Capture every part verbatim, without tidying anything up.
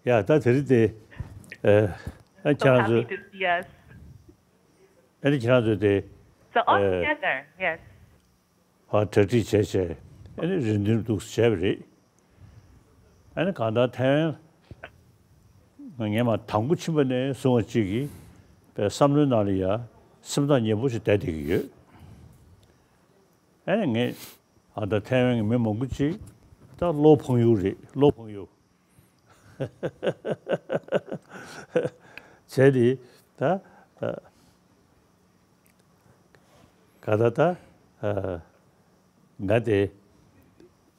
ཡ་ད་དེ་རིང་དེ་ཨ་ཁྱེད་རང་ཚོས། Happy to see us. ཨ་ནི་ཁྱེད་རང་ཚོས་དེ་So all ཨ་together, yes. ཕར་གྲ་སྒྲིག་བྱས་བྱས་ཨ་ནི་རེ་འདུན་འདུག་བྱས་པ་རེད། ཨ་ནི་གང་ལྟར་ཐའེ་ཝན་ངས་མ་དང་པོ་ཕྱིན་པ་ནས་བཟུང་བ་གཅིག་གིས་པའི་བསམ་བློའི་ནང་ལ་ཡ་སེམས་ཐག་ཉེ་པོ་ཞིག་བསྡད་བསྡད་ཀྱི་ཡོད། ཨ་ནི་ངས་ཨ་ད་ཐའེ་ཝན་གྱི་མི་མང་པོ་ཅིག་ད་བློ་ཕངས་ཡུལ་རེད། བློ་ཕངས་ཡུལ། བྱས་ཏེ་ད་ག་ད་ད་ང་དེ་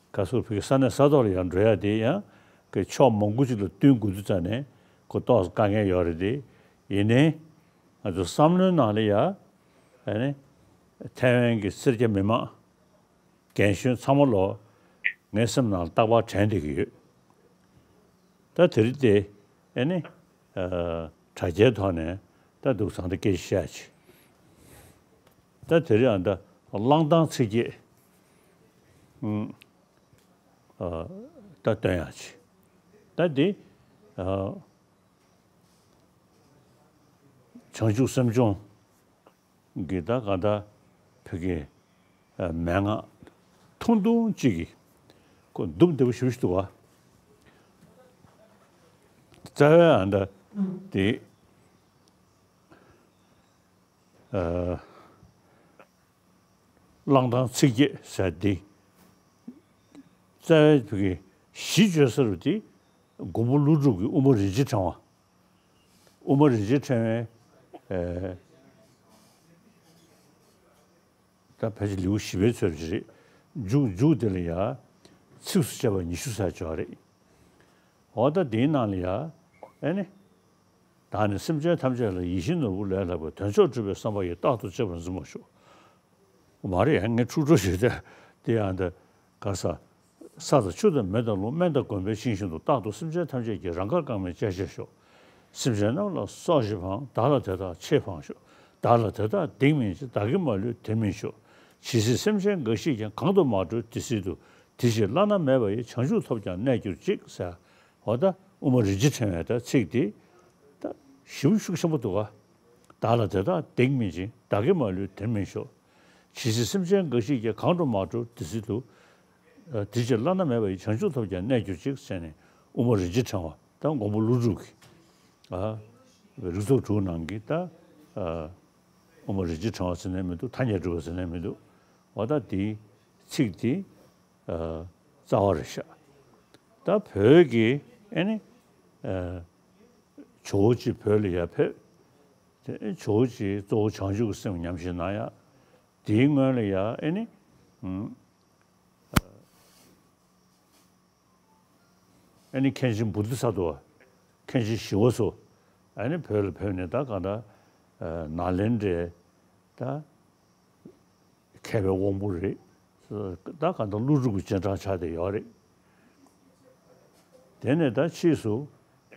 ག་སོ་བོད་ཀྱི་ས་གནས་ས་ཐོག་ལ་ཡང་འགྲོ་ཡ་དེ་ཡང་གི་ཕྱོགས་མང་པོ་ཅིག་ལ་བསྟུན་དགོས་དུས་ཙང་ནས་ཁོ་ཏོག་ཙམ་དཀའ་ངལ་ཡོད་རེད་དེ། ཡིན་ནའི་ང་ཚོ་བསམ་བློའི་ནང་ལ་ཡ་ཨ་ནི་ཐའེ་ཝན་གྱི་སེར་སྐྱ་མི་མང་རྒན་གཞོན་ཚང་མ་ལོ་ངའི་སེམས་ནང་ལ་རྟག་པར་དྲན་བསྡད་ཀྱི་ཡོད། ད་དེ་རིང་དེ་ཨེ་ནི་ཨ་དྲ་རྒྱའི་ཐོག་ནས་ད་འདུག་ཚང་ད་སྐད་ཆ་བཤད་ཅིག་ད་དེ་རིང་ཨ་ད་གླང་ཐང་ཚིགས་བརྒྱད་ཨ་ད་སྟོན་ཡག་ཅིག་ད་འདི་ཨ་བྱང་ཆུབ་སེམས་སྦྱོང་གི་ད་ག་ད་བོད་ཀྱི་ཨ་མན་ངག་ཐུང་ཐུང་གཅིག་གིས་ཁོ་མདུང་བདེ་པོ་ཞེ་པོ་ཞིག་འདུག་བ། རྩ་བའི་ཨ་ད་དེ་ཨ་གླང་ཐང་ཚིགས་བརྒྱད་ཟེར་དེ། རྩ་བའི་བོད་ཀྱི་གཞི་བཅོལ་ས་རུ་དེ་མགོན་པོ་ཀླུ་སྒྲུབ་ཀྱི་དབུ་མ་རིན་ཆེན་ཕྲེང་བ། དབུ་མ་རིན་ཆེན་ཕྲེང་བའི་ཨེ་ད་ཕལ་ཆེར་ལེའུ་བཞི་པའི་ཚོད་ཅིག་རེད། མཇུག་མཇུག་དེ་ལ་ཡ་ཚིགས་སུ་བཅད་པ་ཉི་ཤུ་ཙམ་ཅིག་ཡོད་རེད། འོ་ད་དེའི་ནང་ལ་ཡ་ཨེ་ནི། བདག་ནི་སེམས་ཅན་ཐམས་ཅད་ལ་ཡིད་བཞིན་ནོར་བུ་ལས་ལྷག་པའི་དོན་མཆོག་སྒྲུབ་པའི་བསམ་པ་ཡིས་རྟག་ཏུ་གཅེས་པར་འཛིན་པར་ཤོག་མ་རེད་ཡ། ངས་འཁྲུག་འཁྲུག་ཞུས་ཏེ་དེ་ཡང་འདི་ག་ས། ས་དང་ཆུ་དང་མེ་དང་རླུང་སྨན་དང་སྒོམ་པའི་ཆིངས་བཞིན་དུ་རྟག་ཏུ་སེམས་ཅན་ཐམས་ཅད་ཀྱི་རང་དགར་དཀར་མོའི་བཅད་བྱར་ཤོག་སེམས་ཅན་རྣམས་ལ་སྲོག་ཤིང་ཕངས། བདག་ལ་དེ་དག་ཆེས་ཕངས་ཤོག་བདག་ལ་དེ་དག་སྡིག་མིན་འཛིན། བདག་གིས་མ་ལུས་དེར་མིན་ཞོག་ཇི་སྲིད་སེམས་ཅན་འགའ་ཞིག་ཀྱང་། གང་དུ་མ་གྲོལ་དེ་སྲིད་དུ། དེ་ཕྱིར་བླ་ན་མེད་པ་ཡི། བྱང་ཆུབ་ཐོབ་ཀྱང་གནས་གྱུར་ཅིག་ཟེར། འོ་ད་དབུ་མ་རིན་ཆེན་ཕྲེང་བའི་ད་ཚིག་འདི་ད་ཞིབ་ཤུགས་ཆེན་པོ་འདུག་ག་བདག་ལ་དེ་དག་སྡིག་མིན་འཛིན། བདག་གིས་མ་ལུས་དེར་མིན་ཞོག་ཇི་སྲིད་སེམས་ཅན་འགའ་ཞིག་ཀྱང་། གང་དུ་མ་གྲོལ་དེ་སྲིད་དུ། དེ་ཕྱིར་བླ་ན་མེད་པ་ཡི། བྱང་ཆུབ་ཐོབ་ཀྱང་གནས་གྱུར་ཅིག་ཟེར་ནས་དབུ་མ་རིན་ཆེན་ཕྲེང་བ་ད་མགོན་པོ་ཀླུ་སྒྲུབ་ཀྱི་ཨ་རིགས་ཚོགས་དྲུག་ནང་གི་ད་ཨ་དབུ་མ་རིན་ཆེན་ཕྲེང་བ་ཟེར་ནས་མི་འདུག་ཐ་སྙད་གྲུབ་པ་ཟེར་ནས་མི་འདུག་འོ་ད་དེའི་ཚིག་དེ་ཨ་རྩ་བ་རེད་ཤག་ད་བོད་ཀྱི་ཨེ་ནི་ཨ་ཇོ་བོ་རྗེ་བོད་ལ་ཡར་ཕེབས། དེ་ཇོ་བོ་རྗེ་གཙོ་བོ་བྱང་ཆུབ་ཀྱི་སེམས་ཉམས་བཞེས་གནང་ཡ། དེའི་སྔོན་ལ་ཡ་ཨེ་ནི་ཨུམ། ཨེ་ནི་མཁན་ཆེན་བོ་དྷི་ས་ཏྭ། མཁན་ཆེན་ཞི་བ་འཚོ། ཨེ་ནི་བོད་ལ་ཕེབས་ནས་ད་ག་ད་ཨ་ནཱ་ལེནྡྲའི་ད་མཁས་པའི་དབང་པོ་རེད། ད་ག་ད་ཀླུ་སྒྲུབ་ཀྱི་རྗེས་འབྲང་ཆགས་བསྡད་ཡོད་རེད། དེ་ནས་ད་ཕྱིས་སུ་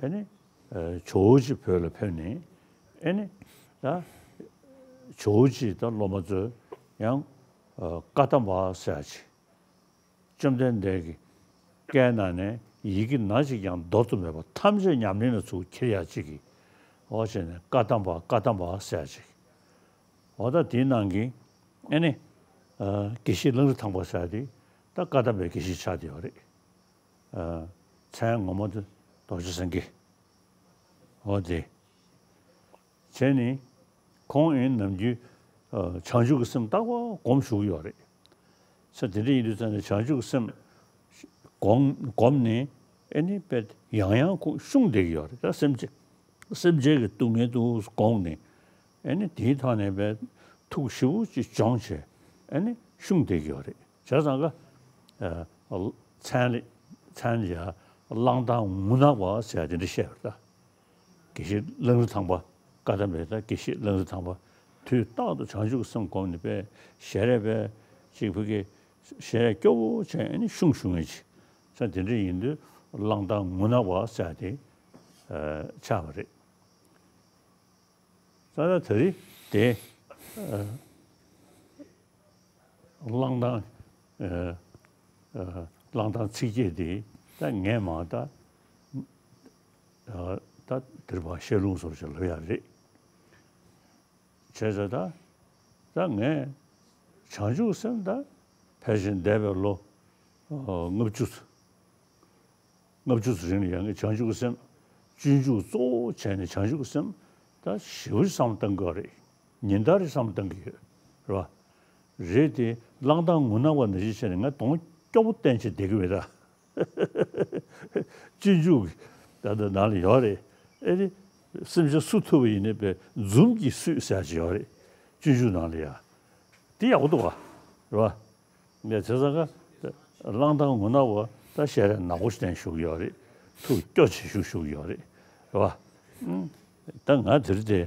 ཨེ་ནི་ཨ་ཇོ་བོ་རྗེ་བོད་ལ་ཕེབས་ནས་ཨེ་ནི་ད་ཇོ་བོ་རྗེ་ད་སློབ་མ་ཚོས་ཡང་ཨ་བཀའ་གདམས་པ་ཟེར་ཡ་ཅིག་བཅོམ་ལྡན་འདས་ཀྱི་བཀའི་ནང་ནས་ཡི་གེ་སྣ་གཅིག་ཀྱང་འདོར་དུ་མེད་པ་ཐམས་ཅད་ཉམས་ལེན་ལ་ཚུར་ཁྱེར་ཡག་ཅིག་གི་འོ་བྱས་ནས་བཀའ་གདམས་པ་བཀའ་གདམས་པ་ཟེར་ཡག་ཅིག་འོ་ད་དེའི་ནང་གི་ཨེ་ནི་ཨ་དགེ་བཤེས་གླང་རི་ཐང་པ་ཟེར་ཡག་དེ་ད་བཀའ་གདམས་པའི་དགེ་བཤེས་ཆགས་བསྡད་ཡོད་རེད། ཨ་མཚན་ངོ་མ་དེ་རྡོ་རྗེ་སེང་གེ་འོ་དེ། བྱས་ནས་ཁོང་ཡང་ནམ་རྒྱུན་ཨ་བྱང་ཆུབ་ཀྱི་སེམས་རྟག་པར་སྒོམ་བཞུགས་ཡོད་རེད། ས་དེ་འདྲ་ཡིན་དུས་ཙང་ནས་བྱང་ཆུབ་ཀྱི་སེམས་སྒོམ་སྒོམ་ནས་ཨེ་ནི་དཔེ་ཡང་ཡང་ཁོང་བཤུང་བསྡད་ཀྱི་ཡོད་རེད། ད་སེམས་ཅན་སེམས་ཅན་གྱི་སྡུག་བསྔལ་དུ་དགོངས་ནས་ཨེ་ནི་དེའི་ཐོག་ནས་དཔེ་ཐུགས་ཞེ་པོ་ཅིག་སྦྱོང་བྱས་ཨེ་ནི་བཤུང་བསྡད་ཀྱི་ཡོད་རེད། བྱས་ཙང་ཀ་ཨ་མཚན་ལ་མཚན་ལ་ཡ་གླང་ཐང་ངུ་ནག་པ་ཟེར་ཡ་དེ་འདྲ་བཤད་པ་རེད་ད། དགེ་བཤེས་གླང་རི་ཐང་པ། བཀའ་གདམས་པའི་ད་དགེ་བཤེས་གླང་རི་ཐང་པ། དུས་རྟག་ཏུ་བྱང་ཆུབ་ཀྱི་སེམས་བསྒོམས་ནས་པས་ཞལ་རས་པས་ཅིག་བུ་གི་ཞལ་རས་སྐྱོ་བོ་བྱས་ནས་བཤུང་བཤུང་ངེས་ཅིག་ས་དེ་འདྲ་ཡིན་དུས་གླང་ཐང་ངུ་ནག་པ་ཟེར་དེ་ཆགས་པ་རེད། ས་ད་ད་རེད་དེ། གླང་ཐང་། གླང་ཐང་ཚིགས་བརྒྱད་དེ་ད་ངས་མ་ད་ ད་དེར་བ་ཤེས་ལུང་སོགས་ཅིག་ལབ་ཡག་རེད། བྱས་ཙང་ད་ད་ངས་བྱང་ཆུབ་སེམས་ད་ཕལ་ཆེར་འདས་པའི་ལོ་ལྔ་བཅུ་ལྔ་བཅུ་ཙམ་རིང་ལ་ཡང་ངས་བྱང་ཆུབ་སེམས་སྤྱོད་འཇུག་གཙོ་བོ་བྱས་ནས་བྱང་ཆུབ་སེམས་ད་ཞེ་པོ་ཅིག་བསམ་བློ་གཏང་གི་ཡོད་རེད། ཉིན་ལྟར་བསམ་བློ་གཏང་གི་ཡོད་རེད་བ། རེད་དེ་བླང་དོར་ངུ་ནག་པ་ནང་བཞིན་བྱས་ནས་ང་གདོང་སྐྱོ་པོ་བསྟན་བྱས་བསྡད་ཀྱི་མེད་ད། སྤྱོད་འཇུག་ད་ལྟ་ནང་ལ་ཡོད་རེད། ཨེ་རེད། སེམས་ཅན་སུ་ཐུབ་པ་ཡིན་ནའི་པའི་འཛུམ་གྱིས་བསུས་ཟེར་ཅིག་ཡོད་རེད། སྤྱོད་འཇུག་ནང་ལ་ཡ། དེ་ཡག་པོ་འདུག་བ། རེད་བ། ངས་བྱས་ཙང་ཀ་བླང་དོར་ངུ་ནག་པ་ད་ཤ་ར་ནག་པོ་ཞིག་བསྟན་བཞུགས་ཡོད་རེད། ཐུགས་སྐྱོ་ཆེ་ཞུ་བཞུགས་ཡོད་རེད། རེད་བ། ཨུམ། ད་ང་དེ་རིང་དེ་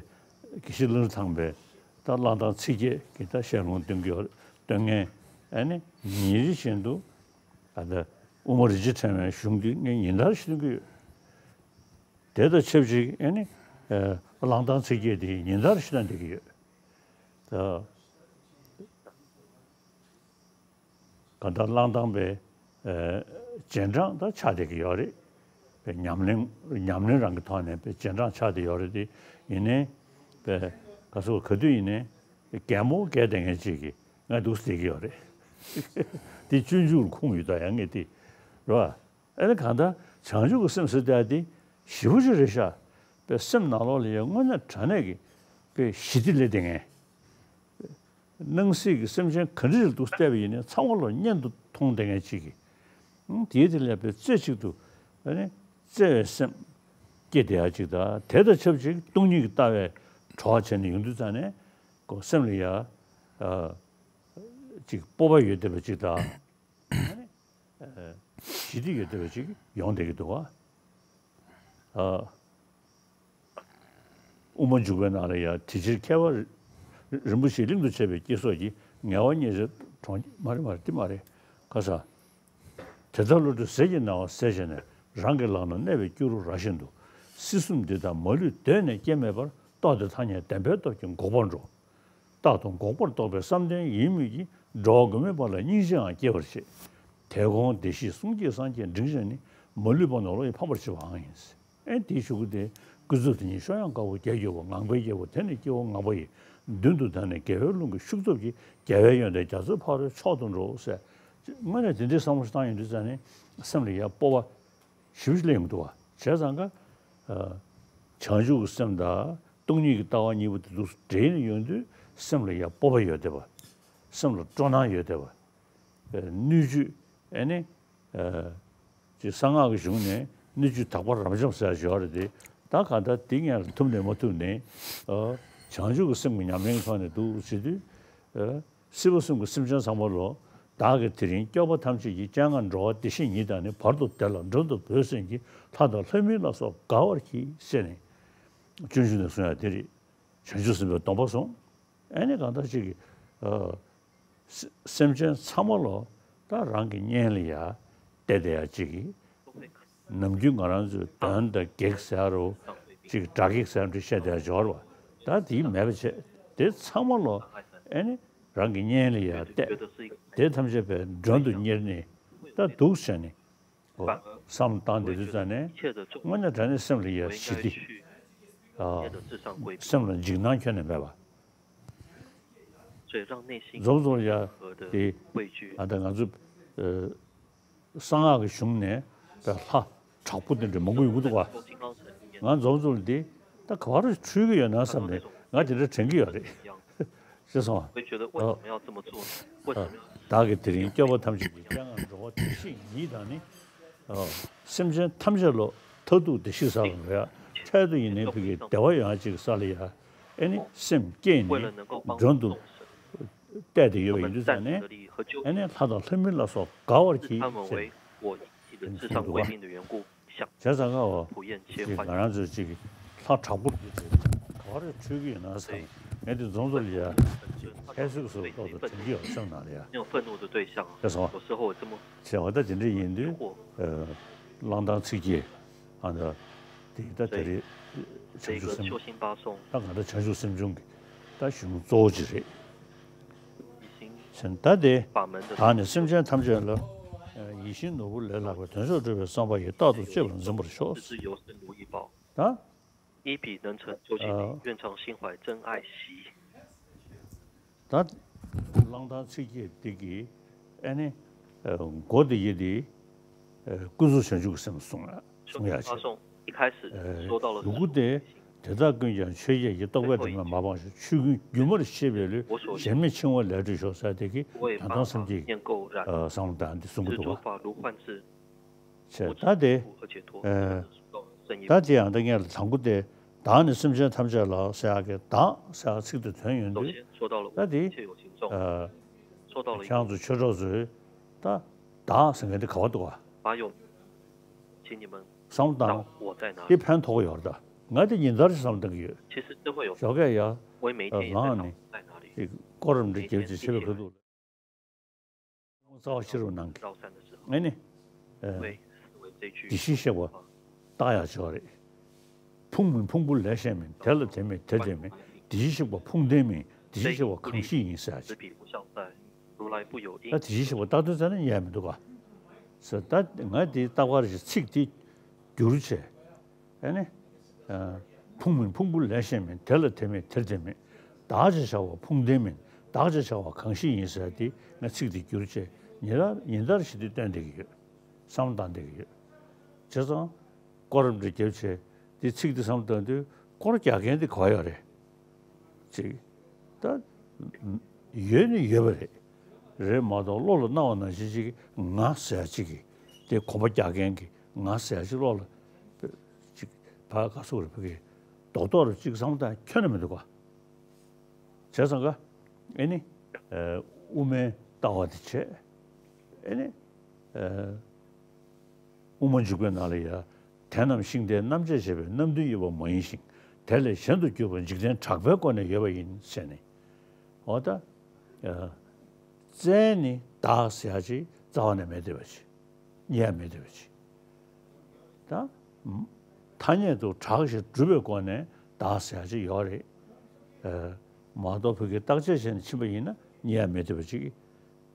དགེ་བཤེས་གླང་རི་ཐང་པས་ད་བླང་དོར་ཚིག་བརྒྱད་ཀྱི་ད་ཤེས་ལུང་སྟོན་གྱི་ཡོད་རེད། སྟོན་མཁན་ཨ་ནི་ཉིན་རེ་བཞིན་དུ་ད་ལྟ་དབུ་མ་རིན་ཆེན་ཕྲེང་བའི་གཞུང་འདི་ངས་ཉིན་ལྟར་ཞིག་སྟོན་གྱི་ཡོད། དེ་དང་ཆབས་ཅིག་ཨ་ནི་ཨ་བླང་དོར་ཚིག་བརྒྱད་འདི་ཉིན་ལྟར་ཞིག་བསྟན་བསྡད་ཀྱི་ཡོད། ད་གང་ལྟར་བླང་དོར་པའི་ཨ་རྗེས་འབྲང་ད་ཆགས་བསྡད་ཀྱི་ཡོད་རེད། པའི་ཉམས་ལེན་ཉམས་ལེན་རང་གི་ཐོག་ནས་པའི་རྗེས་འབྲང་ཆགས་བསྡད་ཡོད་རེད་དེ། ཡིན་ནའི་པའི་ག་ཚོད་ག་དུས་ཡིན་ནའི་གད་མོ་བགད་བསྡད་མཁན་ཅིག་གིས་ང་འདུག་སེ་བསྡད་ཀྱི་ཡོད་རེད། དེ་སྤྱོད་འཇུག་ལ་ཁུངས་ཡོད་ད་ཡང་ངས་དེ་རེད་བ། ཨ་ནི་གང་ལྟར་བྱང་ཆུབ་ཀྱི་སེམས་ཟེར་བསྡད་དེ་ཞེ་པོ་ཅིག་རེད་ཤག་པའི་སེམས་ནང་ལོགས་ལ་ཡང་དངོས་གནས་དྲང་གནས་ཀྱི་པའི་ཞི་བདེ་སླེབས་བསྡད་མཁན། སྣང་སྲིད་ཀྱི་སེམས་ཅན་ག་འདྲ་ཞིག་འདུག་བལྟས་པ་ཡིན་ནའི་ཚང་མ་ལོ་གཉེན་དུ་མཐོང་བསྡད་མཁན་ཅིག་གིས། ཨང་། དེའི་དེ་ལས་པའི་རྩེ་གཅིག་ཏུ་ཨ་ནི་བརྩེ་བའི་སེམས་སྐྱེ་བསྡད་ཡ་ཅིག་དང་། དེ་དང་ཆབས་ཅིག་སྟོང་ཉིད་ཀྱི་ལྟ་བའི་གྲོགས་བྱས་ནས་ཡོང་དུས་ཙང་ནས་ཁོ་སེམས་ལ་ཡ་ཨ་ཅིག་སྤོབས་པ་ཡོད་བསྡད་པ་ཅིག་དང་། ཨ་ནི་ཨ་ཞི་བདེ་ཡོད་བསྡད་པ་ཅིག་ཡོང་བསྡད་ཀྱི་འདུག་བ། ཨ། དབུ་མ་འཇུག་པའི་ནང་ལ་ཡང་དེ་ཕྱིར་ཁྱད་པར་རིན་པོ་ཆེ་གླིང་དུ་ཆས་པའི་སྐྱེ་སོགས་ཀྱིས། ངལ་བ་ཉེར་འཚེ་གྲོང་། མ་རེད་མ་རེད། འདི་མ་རེད། ཁ་ས། དེ་ལྟར་བློ་གྲོས་ཟིལ་གྱིས་གནང་བ་ཟད་བྱས་ནས། རང་གི་ལག་ན་གནས་པའི་སྐྱུ་རུ་ར་བཞིན་དུ། སྲིད་གསུམ་འདི་དག་མ་ལུས་གདོད་ནས་སྐྱེ་མེད་པར། རྟོགས་ཏེ་ཐ་སྙད་བདེན་པའི་སྟོབས་ཀྱིས་འགུགས་པར་འགྲོ། རྟག་ཏུ་འགོག་པར་རྟོགས་པའི་བསམ་གཏན་ཡིད་མོས་ཀྱིས། འགྲོ་བ་མགོན་མེད་པ་ལ་སྙིང་རྗེའང་སྐྱེ་བར་བྱེད། དེ་གོང་བདེ་གཤེགས་གསུང་སྐྱེས་སངས་རྒྱས་འབྲིང་བཞིན་ནི། མ་ལུས་པ་ནོར་བ་ཡིས་འཕགས་པར་བྱེད་པའང་ཡིན། ཨེ་དེའི་གཞུག་གུ་དེ། ཀུན་རྫོབ་དེ་ཉིད་གཤོག་ཡངས་དཀར་པོ་རྒྱས་གྱུར་པ། ངང་པའི་རྒྱལ་པོ་དེ་ནི་སྐྱེ་བོ་ངག་པ་ཡི། མདུན་དུ་བདར་ནས་རྒྱལ་བའི་ཀླུང་གི་ཤུགས་སྟོབས་ཀྱིས། རྒྱལ་བའི་ཡོན་ཏན་རྒྱ་མཚོའི་ཕ་རོལ་མཆོག་ཏུ་འགྲོ་ཟེར། དངོས་གནས་དེ་འདྲའི་བསམ་བློ་ཞིག་བཏང་ཡོང་དུས་ཙང་ནས་སེམས་ལ་ཡ་སྤོབས་པ་ཞེ་པོ་ཅིག་སླེབས་ཡོང་གི་འདུག་བ། བྱས་ཙང་ཀ་ཨ་བྱང་ཆུབ་ཀྱི་སེམས་དང་སྟོང་ཉིད་ཀྱི་ལྟ་བ་གཉིས་པོ་དེ་ཚོ་འདྲེས་ནས་ཡོང་དུས་སེམས་ལ་ཡ་སྤོབས་པ་ཡོད་བསྡད་པ། སེམས་ལ་སྤྲོ་སྣང་ཡོད་བསྡད་པ། ཨ་སྣོད་བཅུད་ཨ་ནི་ཨ་ཅིག་གསང་སྔགས་ཀྱི་གཞུང་ནས་སྣོད་བཅུད་དག་པ་རབ་འབྱམས་ཟེར་ཡ་ཞིག་ཡོད་རེད་དེ། ད་གང་ལྟར་དེ་ངས་ཐུབ་ནས་མ་ཐུབ་ནས་ཨ་བྱང་ཆུབ་ཀྱི་སེམས་ཀྱི་ཉམས་ལེན་ཐོག་ནས་འདུག་བྱེད་དུས་ཨ་སྲིད་པ་གསུམ་གྱི་སེམས་ཅན་ཚང་མ་ལོ། བདག་གིས་དེ་རིང་སྐྱོབ་པ་ཐམས་ཅད་ཀྱི། སྤྱན་སྔར་འགྲོ་བ་བདེ་གཤེགས་ཉིད་དང་ནི། བར་དུ་བདེ་ལ་མགྲོན་དུ་བོས་ཟིན་གྱི། ལྷ་དང་ལྷ་མིན་ལ་སོགས་དགའ་བར་གྱིས་ཟེར་ནས། སྤྱོད་འཇུག་ནས་གསུང་ཡ་དེ་རེད། བྱང་ཆུབ་སེམས་དཔའི་སྡོམ་པ་སོང་། ཨ་ནི་གང་ལྟར་ཅིག་གིས་ཨ་སེ་སེམས་ཅན་ཚང་མ་ལོ་ད་རང་གི་གཉེན་ལ་ཡ་བལྟས་བསྡད་ཡ་ཅིག་གིས། ནམ་རྒྱུན་ང་རང་ཚོའི་གདོན་དང་བགེགས་ཟེར་རོ། ཅིག་དགྲ་བགེགས་ཟེར་འདྲ་བཤད་བསྡད་ཡ་འབྱོར་བ། ད་དེ་མེད་པ་བྱས། དེ་ཚང་མ་ལོ་ཨ་ནི་རང་གི་གཉེན་ལ་ཡ་བལྟས། དེ་ཐམས་ཅད་པའི་མགྲོན་དུ་གཉེར་ནས་ད་འདུག་བྱས་ནས། ཨོ། བསམ་བློ་བཏང་བསྡད་དུས་ཙང་ནས་དངོས་གནས་དྲང་གནས་སེམས་ལ་ཡ་ཞི་བདེ། ཨ། སེམས་ལ་འཇིགས་སྣང་ཁྱོན་ནས་མེད་པ། འཛོམས་འཛོམས་ཡ་དེ། ཨ་ད་ང་ཚོ་ཨ་གསང་སྔགས་ཀྱི་གཞུང་ནས་ད་ལྷ་དྲག་པོ་དེ་འདྲ་མང་པོ་ཡོང་གི་འདུག་ག་ང་འཛོམས་འཛོམས་འདི་ད་ག་བ་རུ་འཁྲུལ་གྱི་ཡོད་ན་བསམ་ནས་ང་དེ་འདྲ་དྲན་གྱི་ཡོད་རེད། ཤེས་སོང་ང་། ཨ། བདག་གིས་དེ་རིང་སྐྱོབ་པ་ཐམས་ཅད་ཀྱི། སྤྱན་སྔར་འགྲོ་བ་བདེ་གཤེགས་ཉིད་དང་ནི། ཨ། སེམས་ཅན་ཐམས་ཅད་ལོ་མཐར་ཐུག་བདེ་གཤེགས་ས་ལ་འགྲོ་ཡ། འཕྲལ་དུ་ཡིན་ནའི་ཕ་གིའི་བདེ་བ་ཡོང་ཡ་ཅིག་ས་ལ་ཡ། ཨེ་ནི་སེམས་བསྐྱེད་ནས་མགྲོན་དུ་གཏད་དེ་ཡོད་པ་ཡིན་དུས་ཙང་ནས། ཨེ་ནི་ལྷ་དང་ལྷ་མིན་ལ་སོགས་དགའ་བར་གྱིས་ཟེར། དེ་ནི་གསུངས་འདུག་ག་བྱས་ཙང་ཀ་འོ། ཅིག་ང་རང་ཚོས་ཅིག་ལྷ་དྲག་པོ་རེད་ཟེར། ག་བ་རེ་འཁྲུལ་གྱི་ཡོད་ན་བསམ། ངས་དེ་འཛོམས་འཛོམས་ལ་ཡ་ཅིག་ཧད་སུག་སུག་ཏོག་ཏོ་དྲན་གྱི་ཡོད་སེམས་ནང་ལ་ཡ། ཤེས་སོང་ང་། བྱས་པ་ད་དེ་འདྲ་ཡིན་དུས། ཨ། བླང་དོར་ཚིག་བརྒྱད། ཨ། ད་དེ་ད་དེ་རེད། བྱང་ཆུབ་སེམས། ད་ང་ད་བྱང་ཆུབ་སེམས་སྦྱོང་གི་ད་གཞུང་གཙོ་བོ་ཅིག་རེད། བྱས་ད་དེ་དག་ནི་སེམས་ཅན་ཐམས་ཅད་ལ། ཡིད་བཞིན་ནོར་བུ་ལས་ལྷག་པའི། དོན་མཆོག་སྒྲུབ་པའི་བསམ་པ་ཡིས། རྟག་ཏུ་གཅེས་པར་འཛིན་པར་ཤོག། ད།一笔能成就心灵，愿唱心怀真爱喜。ད། གླང་དར་ཚིགས་བརྒྱད་འདི་གི་ཨ་ནི་མགོ་འདི་ཡི་འདི་ཀུན་རྫོབ་བྱང་ཆུབ་ཀྱི་སེམས་གསུང་གསུང་ཡ་ཆེ། 发送一开始说到了 གཟུགས་སྐུ་དེ་དེ་དག་ཀུན་ཀྱང་ཆོས་བརྒྱད་ཀྱི། རྟོག་པས་དྲི་མ་མ་སྤངས་ཤིང་། ཆོས་ཀུན་སྒྱུ་མར་ཤེས་པའི་བློས། གཞན་མེད་འཆིང་བ་ལས་གྲོལ་ཤོག་ཟེར་དེ་གི་བྱང་སེམས་ཀྱི་བསམ་བློ་བཏང་འདི་གསུང་གི་འདུག་ག་ད་དེ། ད་དེ་ཡང་ད་ངས་དང་པོ་དེ་བདག་ནི་སེམས་ཅན་ཐམས་ཅད་ལ་ཟེར་ཡག་གི་བདག་ཟེར་ཡག་ཚིག་དེ་དོན་ཡོད་དུས། ད་དེ་ཁྱེད་རང་ཚོ་ཆོས་གྲོགས་ཚོས་ད་བདག་ཟེར་མཁན་དེ་ག་པར་འདུག་ག་བསམ་བློ་བཏང་། དེ་ཕན་ཐོགས་ཡོད་རེད། ད་ང་དེ་ཉིན་ལྟར་བསམ་བློ་བཏང་གི་ཡོད། ཞོགས་ཀས་ཡ་ལངས་ནས་ཀོ་རམ་འདྲ་རྒྱབ་ཅིག་བྱེད་པའི་ཁ་ཐུག་རྩ་བ་ཤེས་རབ་ནང་གི་ཨེ་ནི། བདེ་གཤེགས་གཤེགས་པ་བཏགས་ཡག་ཅིག་ཡོད་རེད། ཕུང་མིན་ཕུང་པོ་ལས་གཞན་མིན། དེ་ལ་དེ་མེད་དེར་དེ་མེད། བདེ་གཤེགས་གཤེགས་པ་ཕུང་ལྡན་མིན། བདེ་གཤེགས་གཤེགས་པ་གང་ཞིག་ཡིན་ཟེར་ཡག་ཅིག་ད་བདེ་གཤེགས་གཤེགས་པ་བཏགས་དོན་ཟེར་ན་ཉན་ཡག་མི་འདུག་ག་ཟེར། ད་ང་དེ་རྟག་པར་ཞིག་ཚིག་དེ་བསྒྱུར་བྱས། ཨེ་ནི། ཕུང་མིན་ཕུང་པོ་ལས་གཞན་མིན། དེ་ལ་དེ་མེད་དེར་དེ་མེད། བདག་ཅེས་བྱ་བ་ཕུང་ལྡན་མིན། བདག་ཅེས་བྱ་བ་གང་ཞིག་ཡིན་ཟེར་དེ་ང་ཚིག་དེ་བསྒྱུར་བྱས་ཉིན་ལྟར་ཉིན་ལྟར་ཞིག་དེ་བཏོན་བསྡད་ཀྱི་ཡོད། བསམ་བློ་བཏང་བསྡད་ཀྱི་ཡོད། བྱས་ཙང་། ཀོ་རམ་འདྲ་རྒྱབ་བྱས་དེ་ཚིག་དེ་བསམ་བློ་བཏང་དུས་སྐོར་རྒྱག་མཁན་དེ་ག་པར་ཡོད་རེད། ཅིག་ད། ཡོད་ནི་ཡོད་པ་རེད། རེད་མ་གཏོགས་བློ་ལ་སྣང་བ་ནང་བཞིན་ཅིག་ང་ཟེར་ཡག་ཅིག་གི་དེ་གོམ་པ་རྒྱག་མཁན་གྱི་ང་ཟེར་ཡག་ཅིག་བློ་ལ་ཅིག་ཕར་ག་སོགས་རེད། ཕ་གི་རྡོག་རྡོག་རེ་ཅིག་བསམ་བློ་བཏང་ཁྱོན་ནས་མི་འདུག་ག་བྱས་ཙང་ག་ཨེ་ནི། དབུ་མའི་ལྟ་བ་དེ་བྱས། ཨེ་ནི། དབུ་མ་འཇུག་པའི་ནང་ལ་ཡ། དེ་རྣམས་ཤིང་རྟའི་རྣམ་བཅད་བྱས་པའི་རྣམ་བདུན་དབྱེ་བ་མ་ཡིན་ཞིང་། དེ་ལས་གཞན་དུ་གྱུར་པ་འཇིག་རྟེན་གྲགས་པའི་སྒོ་ནས་ཡོད་པ་ཡིན་ཟེར་ནས། འོ་ད། རྩ་ནི་བདག་ཟེར་ཡག་ཅིག་རྩ་བ་ནས་མེད་བསྡད་པ་ཅིག་རྙེད་ཡག་མེད་བསྡད་པ་ཅིག་ད། ཐ་སྙད་དུ་གྲགས་ཤིང་གྲུབ་པའི་སྒོ་ནས་བདག་ཟེར་ཡག་ཅིག་ཡོད་རེད། མ་གཏོགས་བོད་ཀྱི་བརྟག་དཔྱད་བྱས་ནས་ཕྱིན་པ་ཡིན་ན་རྙེད་ཡག་མེད་བསྡད་པ་ཅིག་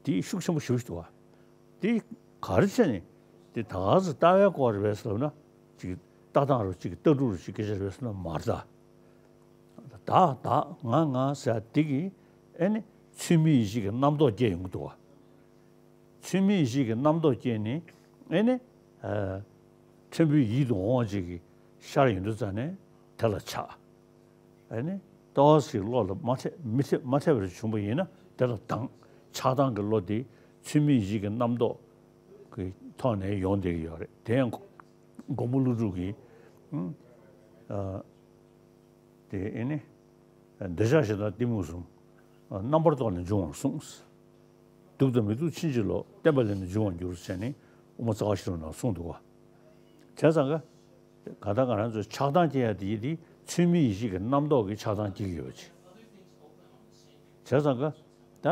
དེ་ཤུགས་ཆེན་པོ་ཞེ་པོ་ཞིག་འདུག་ག་དེ་ག་རེ་བྱས་ནས་དེ་ད་ག་ཟེ་ལྟ་བའི་སྐོར་རེད་པས་ལབ་ན། ཅིག་ལྟ་སྟངས་རུ་ཅིག་ལྟ་གྲུབ་རུ་ཅིག་སྐད་ཆ་རེད་པས་ལབ་ན་མ་རེད་ད། བདག་བདག་ང་ང་ཟེར་ཡག་དེ་གིས་ཨེ་ནི་ཚུལ་མིན་ཡིད་བྱེད་ཀྱི་རྣམ་རྟོག་སྐྱེ་ཡོང་གི་འདུག་ག་ཚུལ་མིན་ཡིད་བྱེད་ཀྱི་རྣམ་རྟོག་སྐྱེས་ནས་ཨེ་ནི། ཕྲན་བུའི་ཡིད་དུ་འོང་བ་ཅིག་གི་ཤར་ཡོང་དུས་ཙ་ནས་དེ་ལ་ཆགས། ཨེ་ནི། ཏོག་ཙམ་བློ་ལ་མ་འཐད་མི་འཐད་མ་འཐད་པ་རེ་བྱུང་པ་ཡིན་ན་དེ་ལ་སྡང་། ཆགས་སྡང་གི་བློ་དེ་ཚུལ་མིན་ཡིད་བྱེད་ཀྱི་རྣམ་རྟོག་གི་ཐོག་ནས་ཡོང་བསྡད་ཀྱི་ཡོད་རེད། དེ་ཡང་མགོན་པོ་ཀླུ་སྒྲུབ་ཀྱིས། ཨ། དེ་ཨེ་ནི། འདོད་ཆགས་ཞེ་སྡང་གཏི་མུག་གསུམ། རྣམ་པར་རྟོག་ནས་འབྱུང་བར་གསུངས། སྡུག་དང་མི་སྡུག་ཕྱིན་ཅི་ལོག་བརྟེན་པ་ལས་ནི་འབྱུང་བར་འགྱུར་ཟེར་ནས་དབུ་མ་རྩ་བ་ཤེས་རབ་ནང་གསུངས་འདུག་ག་བྱས་ཙང་ག་ག་ད་ང་རང་ཚོ་ཆགས་སྡང་སྐྱེ་ཡག་དེ་ཡིན་དེ་ཚུལ་མིན་ཡིད་བྱེད་ཀྱི་རྣམ་རྟོག་གིས་ཆགས་སྡང་སྐྱེ་གི་ཡོད་པ་ཅིག་བྱས་ཙང་ག་ད།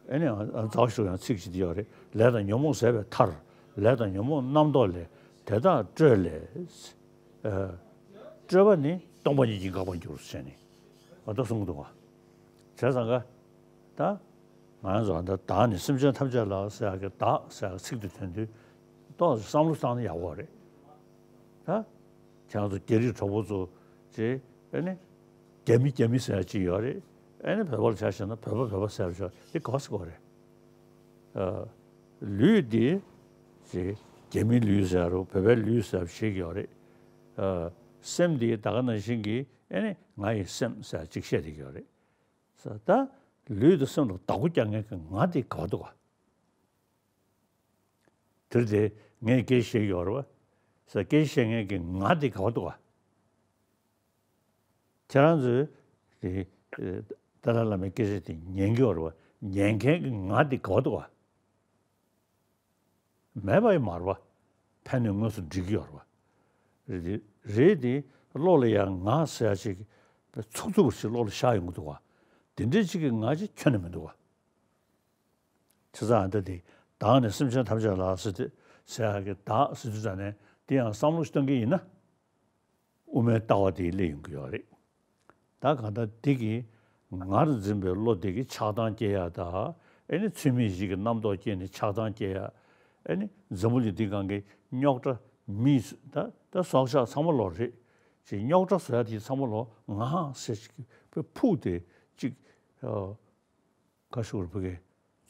ཨ་ནི་རྩ་བ་ཤེས་རབ་ཡང་ཚིག་ཅིག་དེ་ཡོད་རེད། ལས་དང་ཉོན་མོངས་ཟད་པའི་མཐར། ལས་དང་ཉོན་མོངས་རྣམ་རྟོག་ལས། དེ་དག་སྤྲོས་ལས། སྤྲོས་པ་ནི་སྟོང་པ་ཉིད་ཀྱིས་འགག་པར་འགྱུར་ཟེར་ནས་འོ་ད་གསུངས་འདུག་ག་བྱས་ཙང་ག་ད་ང་ཚོ་ད་བདག་ནི་སེམས་ཅན་ཐམས་ཅད་ལ་ཟེར་ཡག་གི་བདག་ཟེར་ཡག་ཚིག་དེ་ཐོན་དུས་ཏོག་ཙམ་བསམ་བློ་བཏང་ན་ཡག་པོ་རེད། ད་ཁྱེད་རང་ཚོ་རྒྱ་རིགས་གྲོགས་པོ་ཚོ་ཅེས་ཨེ་ནི་རྒྱ་མི་རྒྱ་མི་ཟེར་ཡག་ཅིག་ཡོད་རེད། ཨེ་ནི་བོད་པ་ལ་ཆ་བཞག་ན་བོད་པ་བོད་པ་ཟེར་ཡག་ཅིག་ཡོད་རེད། དེ་ག་པར་ཟེར་དགོས་རེད། ལུས་འདི་ཅིག་རྒྱ་མིའི་ལུས་ཟེར་རུ་བོད་པའི་ལུས་ཟེར་བ་ཞིག་ཡོད་རེད། སེམས་འདི་ད་ག་ནང་བཞིན་གྱི་ཨེ་ནི་ང་ཡི་སེམས་ཟེར་ཅིག་བཤད་བསྡད་ཀྱི་ཡོད་རེད། ད་ལུས་དང་སེམས་ལ་བདག་པོ་རྒྱག་མཁན་གྱི་ང་དེ་ག་པར་འདུག་ག་དེར་དེ་ངས་སྐད་ཆ་བཤད་ཀྱི་ཡོད་རེད་བ། ཟེར་སྐད་ཆ་བཤད་མཁན་གྱི་ང་དེ་ག་པར་འདུག་ག་ཁྱེད་རང་ཚོས་དེ་ཏཱ་ལའི་བླ་མའི་སྐད་ཆ་དེ་ཉན་གྱི་ཡོད་རེད་བ། ཉན་མཁན་གྱི་ང་དེ་ག་པར་འདུག་ག་མེད་པ་ཡིན་མ་རེད་བ། ཕན་ནུས་དངོས་སུ་འགྲིག་གི་ཡོད་རེད་བ། རེད་དེ་རེད་དེ་བློ་ལ་ཡང་ང་ཟེར་ཡག་ཅིག་ཚུགས་ཚུགས་པ་ཞིག་བློ་ལ་ཤར་ཡོང་གི་འདུག་བ། དེ་འདྲའི་ཅིག་གི་ང་ཅིག་ཁྱོན་ནས་མི་འདུག་བ། བྱས་ཙང་ཨ་ད་དེ་བདག་ནི་སེམས་ཅན་ཐམས་ཅད་ལ་ཟེར་ཏེ་ཟེར་ཡག་གི་བདག་ཟེར་དུས་ཙ་ནས་དེ་ཡང་བསམ་བློ་ཞིག་བཏང་གི་ཡིན་ན། དབུ་མའི་ལྟ་བ་དེ་སླེབས་ཡོང་གི་ཡོད་རེད། ད་གང་ལྟར་དེ་གིས་ངར་འཛིན་པའི་བློ་དེ་གིས་ཆགས་སྡང་སྐྱེ་ཡག་དང་ཨེ་ནི་ཚུལ་མིན་ཡིད་ཀྱི་རྣམ་རྟོག་སྐྱེས་ནས་ཆགས་སྡང་སྐྱེ་ཡག་ཨེ་ནི་འཛམ་བུ་གླིང་འདི་སྒང་གི་རྙོག་དྲ་མི་ད་ད་སྲོག་ཆགས་ཚང་མ་ལོག་རེད། ཅིག་རྙོག་དྲ་བཟོ་ཡ་དེ་ཚང་མ་ལོག་ང་ཟེར་ཅིག་ཕུག་སྟེ་ཅིག་ཁ་ཤོར་བུ་གའི་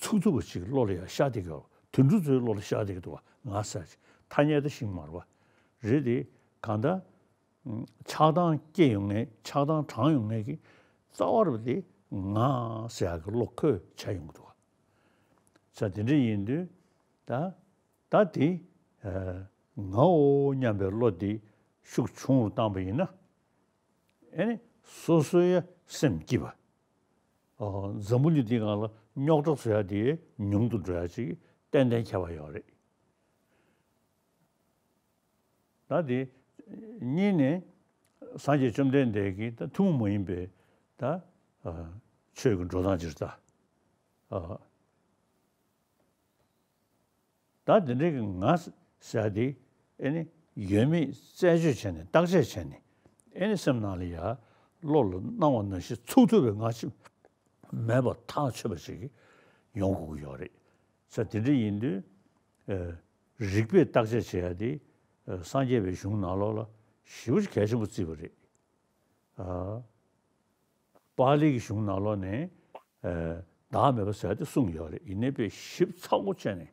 ཚུགས་ཐུབ་པ་ཅིག་བློ་ལ་ཡ་ཤར་བསྡད་ཀྱི་ཡོད། དུད་འགྲོ་ཚོའི་བློ་ལ་ཤར་བསྡད་ཀྱི་འདུག་བ། ང་ཟེར་ཅིག་ཐ་སྙད་ད་ཤིང་མར་བ་རེད་དེ། གང་ལྟར་ཆགས་སྡང་སྐྱེ་ཡོང་ངེས་ཆགས་སྡང་དྲངས་ཡོང་ངེས་ཀྱི་རྩ་བ་རུ་དེ་ང་ཟེར་ཡག་གི་བློ་ཁོས་བྱས་ཡོང་གི་འདུག་བ། ས་དེ་འདྲ་ཡིན་དུས་ད་ད་དེ་ངའོ་སྙམ་པའི་བློ་དེ་ཤུགས་ཆུང་རུ་བཏང་པ་ཡིན་ན། ཨེ་ནི་སོ་སོའི་སེམས་སྐྱིད་པ། ཨོ། འཛམ་བུ་གླིང་འདི་སྒང་ལ་རྙོག་དྲ་བཟོ་ཡ་དེ་ཉུང་དུ་འགྲོ་ཡ་ཅིག་ཏན་ཏན་ཁྱད་པར་ཡོད་རེད། ད་དེ་གཉིས་ནས་སངས་རྒྱས་བཅོམ་ལྡན་འདས་ཀྱི་ད་ཐུན་མོང་མ་ཡིན་པའི་ད་ཨ་ཆོས་ཀྱི་འགྲོ་སྟངས་ཅིག་རེད་ད། ཨ། ད་དེ་འདྲའི་གི་ང་ཟེར་དེ་ཨེ་ནི་ཡོད་མེད་རྩད་གཅོད་བྱས་ནས་བརྟག་དཔྱད་བྱས་ནས་ཨེ་ནི་སེམས་ནང་ལ་ཡ་བློ་ལ་སྣང་བ་ནང་བཞིན་ཚུགས་ཐུབ་པའི་ང་ཅིག་མེད་པ་ཐག་ཆོད་པ་ཞིག་ཡོང་དགོས་ཀྱི་ཡོད་རེད། ས་དེ་འདྲ་ཡིན་དུས་ཨེ་རིགས་པས་བརྟག་དཔྱད་བྱེད་ཡ་དེ་ཨེ་སངས་རྒྱས་པའི་གཞུང་ནང་ལོགས་ལ་ཞེ་པོ་ཅིག་གལ་ཆེན་པོ་བརྩིས་པ་རེད། ཨ། པཱ་ལི་གི་གཞུང་ནང་ལོགས་ནས་ཨ་བདག་མེད་པ་ཟེར་ཏེ་གསུངས་ཡོད་རེད། ཡིན་ནའི་དཔེ་ཞིབ་ཚགས་པོ་བྱས་ནས་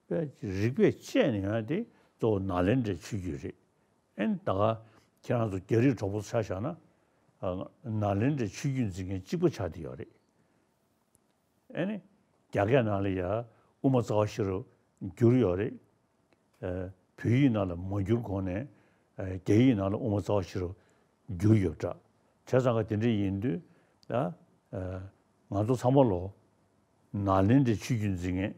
དཔེ་རིགས་པས་དཔྱད་ནས་ཡོང་ཡ་དེ་གཙོ་བོ་ནཱ་ལེནྡྲའི་ཆོས་བརྒྱུད་རེད། ཨེ་ནི་ད་ག་ཁྱེད་རང་ཚོ་རྒྱ་རིགས་གྲོགས་པོ་ཚོ་ཆ་བཞག་ན་ཨ་ནཱ་ལེནྡྲའི་ཆོས་བརྒྱུད་འཛིན་མཁན་གཅིག་པ་ཆགས་བསྡད་ཡོད་རེད། ཨེ་ནི་རྒྱ་སྐད་ནང་ལ་ཡ་དབུ་མ་རྩ་བ་ཤེས་རབ་བསྒྱུར་ཡོད་རེད། ཨ་བོད་ཡིག་ནང་ལ་མ་བསྒྱུར་གོང་ནས་ཨ་རྒྱ་ཡིག་ནང་ལ་དབུ་མ་རྩ་བ་ཤེས་རབ་བསྒྱུར་ཡོད་འདྲ། བྱས་ཙང་ག་དེ་འདྲ་ཡིན་དུས་ད་ཨ་ང་ཚོ་ཚང་མ་ལོ་ནཱ་ལེནྡྲའི་ཆོས་བརྒྱུད་འཛིན་མཁན་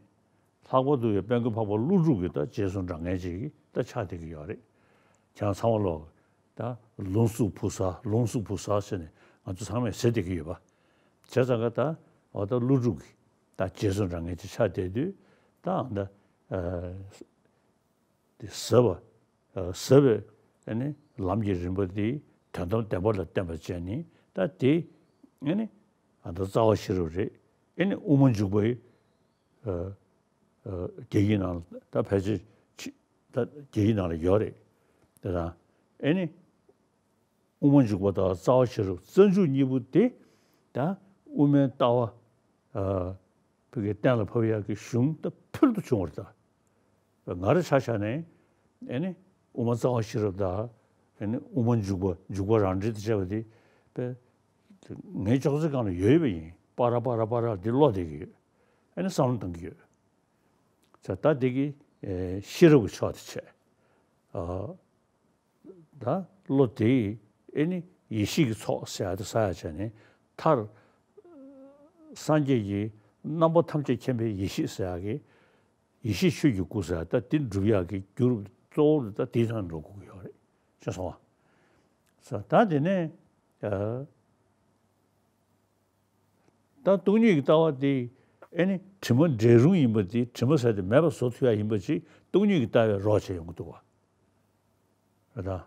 ལྷག་པར་དུ་ཡ་དཔལ་མགོན་འཕགས་པ་ཀླུ་སྒྲུབ་ཀྱི་ད་རྗེས་སུ་འབྲང་མཁན་ཅིག་གི་ད་ཆགས་བསྡད་ཀྱི་ཡོད་རེད། ཁྱེད་རང་ཚང་མ་ལོ་ད་ལུང་གསུམ་བུ་གསར་ལུང་གསུམ་བུ་གསར་ཟེར་ནས་ང་ཚོ་ཚང་མས་ཟེར་བསྡད་ཀྱི་ཡོད་པ། བྱས་ཙང་ག་ད་འོ་ད་ཀླུ་སྒྲུབ་ཀྱི་ད་རྗེས་སུ་འབྲང་མཁན་ཅིག་ཆགས་བསྡད་དུས་ད་ཨ་ད་ཨ་དེ་ཟབ་པ་ཨ་ཟབ་པའི་ཨ་ནི་ལམ་གྱི་རིམ་པ་དེ་དོན་དམ་བདེན་པ་ལ་བརྟེན་པར་བྱས་ནས་ད་དེ་ཨ་ནི་ཨ་ད་རྩ་བ་ཤེས་རབ་རེད། ཨ་ནི་དབུ་མ་འཇུག་པའི་ཨ་ཨ་རྒྱ་ཡིག་ནང་ལ་ད་ཕལ་ཆེར་ཕྱི་ད་རྒྱ་ཡིག་ནང་ལ་ཡོད་རེད། དེ་དང་ཨེ་ནི་དབུ་མ་འཇུག་པ་དང་རྩ་བ་ཤེས་རབ་རྩ་འཇུག་གཉིས་པོ་དེ་ད་དབུ་མའི་ལྟ་བ་ཨ་བོད་ཀྱི་གཏན་ལ་ཕབ་ཡག་གི་གཞུང་ད་ཕུལ་དུ་བྱུང་བ་རེད་ད། ང་རང་ཆ་བཞག་ནས་ཨེ་ནི་དབུ་མ་རྩ་བ་ཤེས་རབ་དང་ཨེ་ནི་དབུ་མ་འཇུག་པ་འཇུག་པ་རང་འགྲེལ་དང་བཅས་པ་དེ་དཔེ་ངའི་ཅོག་ཙེ་སྒང་ལ་ཡོད་པ་ཡིན། པ་ར་པ་ར་པ་ར་འདི་ཀློག་བསྡད་ཀྱི་ཡོད། ཨེ་ནི་བསམ་བློ་གཏོང་གི་ཡོད། ས་ད་འདི་གི་ཨེ་ཤེས་རབ་ཀྱི་ཕྱོགས་དེ་བྱས། ཨ་ད་བློ་དེ་ཨེ་ནི་ཡེ་ཤེས་ཀྱི་ཚོགས་ཟེར་ཡ་དེ་ས་ཡ་བྱས་ནས་མཐར་སངས་རྒྱས་ཀྱི་རྣམ་པ་ཐམས་ཅད་མཁྱེན་པའི་ཡེ་ཤེས་ཟེར་ཡ་གི་ཡེ་ཤེས་ཆོས་ཀྱི་སྐུ་ཟེར་ཡ་ད་དེ་སྒྲུབ་ཡག་གི་རྒྱུ་རུ་གཙོ་བོ་རུ་ད་དེའི་ཐོག་ནས་འགྲོ་དགོས་ཀྱི་ཡོད་རེད། ཤེས་སོང་ང་། ས་ད་དེ་ནས་ཨ། ད་སྟོང་ཉིད་ཀྱི་ལྟ་བ་དེ་ཨེ་ནི་དྲི་མ་འབྲལ་རུང་ཡིན་པ་དེ་དྲི་མ་ཟེར་དེ་མེད་པ་བཟོ་ཐུབ་ཡ་ཡིན་པ་ཅིག་སྟོང་ཉིད་ཀྱི་ལྟ་བས་རོགས་བྱས་ཡོང་གི་འདུག་བ། རེད་ད།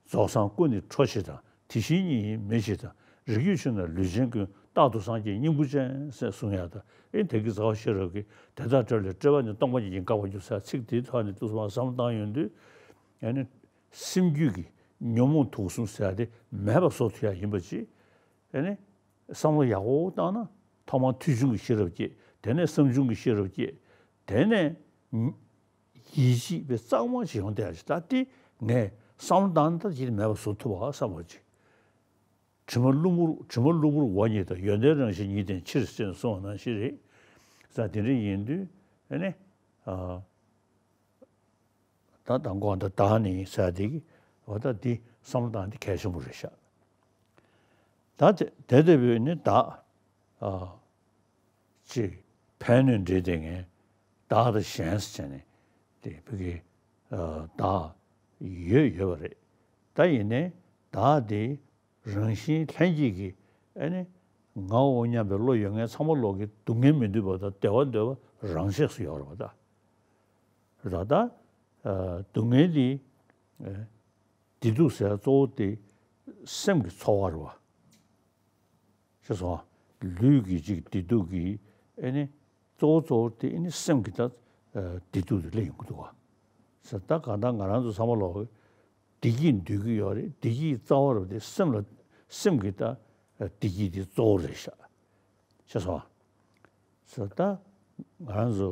རྫོགས་སངས་སྐུ་ནི་ཁྲོ་ཞེས་དང་། དེ་བཞིན་ཉིད་ཡིན་མི་ཞེས་དང་། རིགས་རྒྱུད་ཆུང་ན་ལུས་ཅན་ཀུན། རྟག་ཏུ་སངས་རྒྱས་སྙིང་པོ་ཅན་ཟེར་གསུང་ཡ་ད། ཨེ་དེ་གི་རྩ་བ་ཤེས་རབ་ཀྱི་དེ་དག་སྤྲོས་ལས་སྤྲོས་པ་ནི། སྟོང་པ་ཉིད་ཀྱིས་འགག་པར་འགྱུར་ཟེར་ཚིག་དེའི་ཐོག་ནས་ཏུ་སུ་མ་བསམ་བློ་བཏང་ཡོང་དུས་ཨེ་ནི་སེམས་རྒྱུད་ཀྱི་ཉོན་མོངས་དུག་གསུམ་ཟེར་ཡ་དེ་མེད་པ་བཟོ་ཐུབ་ཡ་ཡིན་པ་ཅིག་ཨེ་ནི། བསམ་བློ་ཡག་པོ་བཏང་ན་ཐོག་མར་ཐོས་བྱུང་གི་ཤེས་རབ་སྐྱེ། དེ་ནས་བསམ་བྱུང་གི་ཤེས་རབ་སྐྱེ། དེ་ནས་ཡིད་ཆེས་པའི་གཙང་མ་ཞིག་ཡོང་བསྡད་ཡ་ཞིག་ད་དེ་ངས་བསམ་བློ་བཏང་ན་ད་ཅི་མེད་པ་བཟོ་ཐུབ་པ་བསམ་པ་ཅིག་དྲི་མ་གློ་བུར་དྲི་མ་གློ་བུར་འོ་ཉིད་དང་། ཡོན་ཏན་རང་བཞིན་ཉིད་བསྟེན་ཕྱིར་ཅེས་གསུངས་པ་ནང་བཞིན་རེད། ས་དེ་འདྲ་ཡིན་དུས་ཨེ་ནི། ཨ། ད་དང་གོང་དུ་བདག་ནི་ཟེར་དེ་གི་འོ་ད་འདི་བསམ་བློ་བཏང་འདི་གལ་ཆེན་པོ་རེད་ཤག་ད་དེ་དེ་ལྟ་བུའི་ནི་བདག་ཨ་ཅིག་ཕན་གནོད་འདྲེས་དེ་ངས་བདག་དང་གཞན་ཟེར་ནས་དེ་བོད་ཀྱི་ཨ་བདག་ཡོད་ཡོད་པ་རེད། ད་ཡིན་ནའི་བདག་དེ་རང་བཞིན་ལྷན་སྐྱེས་ཀྱི་ཨེ་ནི་ངའོ་སྙམ་པའི་བློ་ཡོད་མཁན་ཚང་མ་ལོག་གི་སྡུག་བསྔལ་མི་འདོད་པ་དང་བདེ་བ་འདོད་པ་རང་ཆས་སུ་ཡོད་རེད་བ་ད། རེད་ད། ཨ་སྡུག་བསྔལ་འདི་ཨ་བདེ་སྡུག་ཟེར་གཙོ་བོ་དེ་སེམས་ཀྱི་ཚོར་བ་རེད་བ། ཤེས་སོང་ང་། ལུས་ཀྱི་ཅིག་བདེ་སྡུག་གི་ཨེ་ནི་གཙོ་བོ་གཙོ་བོ་དེ་ཨེ་ནི་སེམས་ཀྱི་ད་ བདེ་སྡུག་དེ་སླེབས་ཡོང་གི་འདུག་བ། ས་ད་གང་ལྟར་ང་རང་ཚོ་ཚང་མ་ལོག་བདེ་སྐྱིད་འདོད་ཀྱི་ཡོད་རེད། བདེ་སྐྱིད་རྩ་བ་རུ་དེ་སེམས་ལ་སེམས་ཀྱི་ད་བདེ་སྐྱིད་དེ་གཙོ་བོ་རེད་ཤག་ཤེས་སོང་ཨ། ས་ད་ང་རང་ཚོ་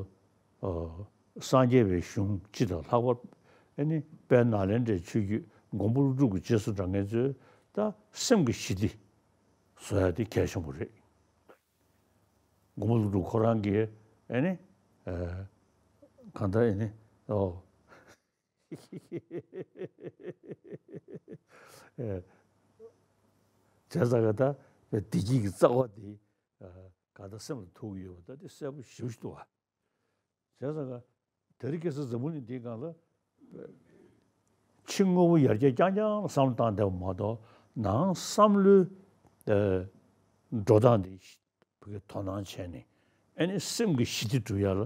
སངས་རྒྱས་པའི་གཞུང་སྤྱི་དང་ལྷག་པར་ཨ་ནི་དཔལ་ནཱ་ལེནྡྲའི་ཆོས་བརྒྱུད་མགོན་པོ་ཀླུ་སྒྲུབ་ཀྱི་རྗེས་སུ་འབྲང་མཁན་ཚོས་ད་སེམས་ཀྱི་ཞི་བདེ་བཟོ་ཡ་དེ་གལ་ཆེན་པོ་རེད། མགོན་པོ་ཀླུ་སྒྲུབ་ཁོ་རང་གིས་ཨ་ནི་གང་ལྟར་ཨ་ནི་ཨོ། བྱས་ཙང་ག་ད་བདེ་སྐྱིད་ཀྱི་རྩ་བ་དེ་ག་ད་སེམས་ལ་ཐུག་ཡོད་པ་ད་དེ་གསལ་པོ་ཞེ་པོ་ཞིག་འདུག་བ། བྱས་ཙང་ག་དེ་རིང་ཁ་སང་འཛམ་བུ་གླིང་འདིའི་སྒང་ལ་ཕྱི་དངོས་པོ་ཡར་རྒྱས་རྐྱང་རྐྱང་ལ་བསམ་བློ་བཏང་བསྡད་པ་མ་གཏོགས་ནང་བསམ་བློའི་འགྲོ་སྟངས་འདི་བོད་ཀྱི་དོ་སྣང་བྱས་ནས་ཨ་ནི་སེམས་ཀྱི་ཞི་བདེ་སྒྲུབ་ཡ་ལ་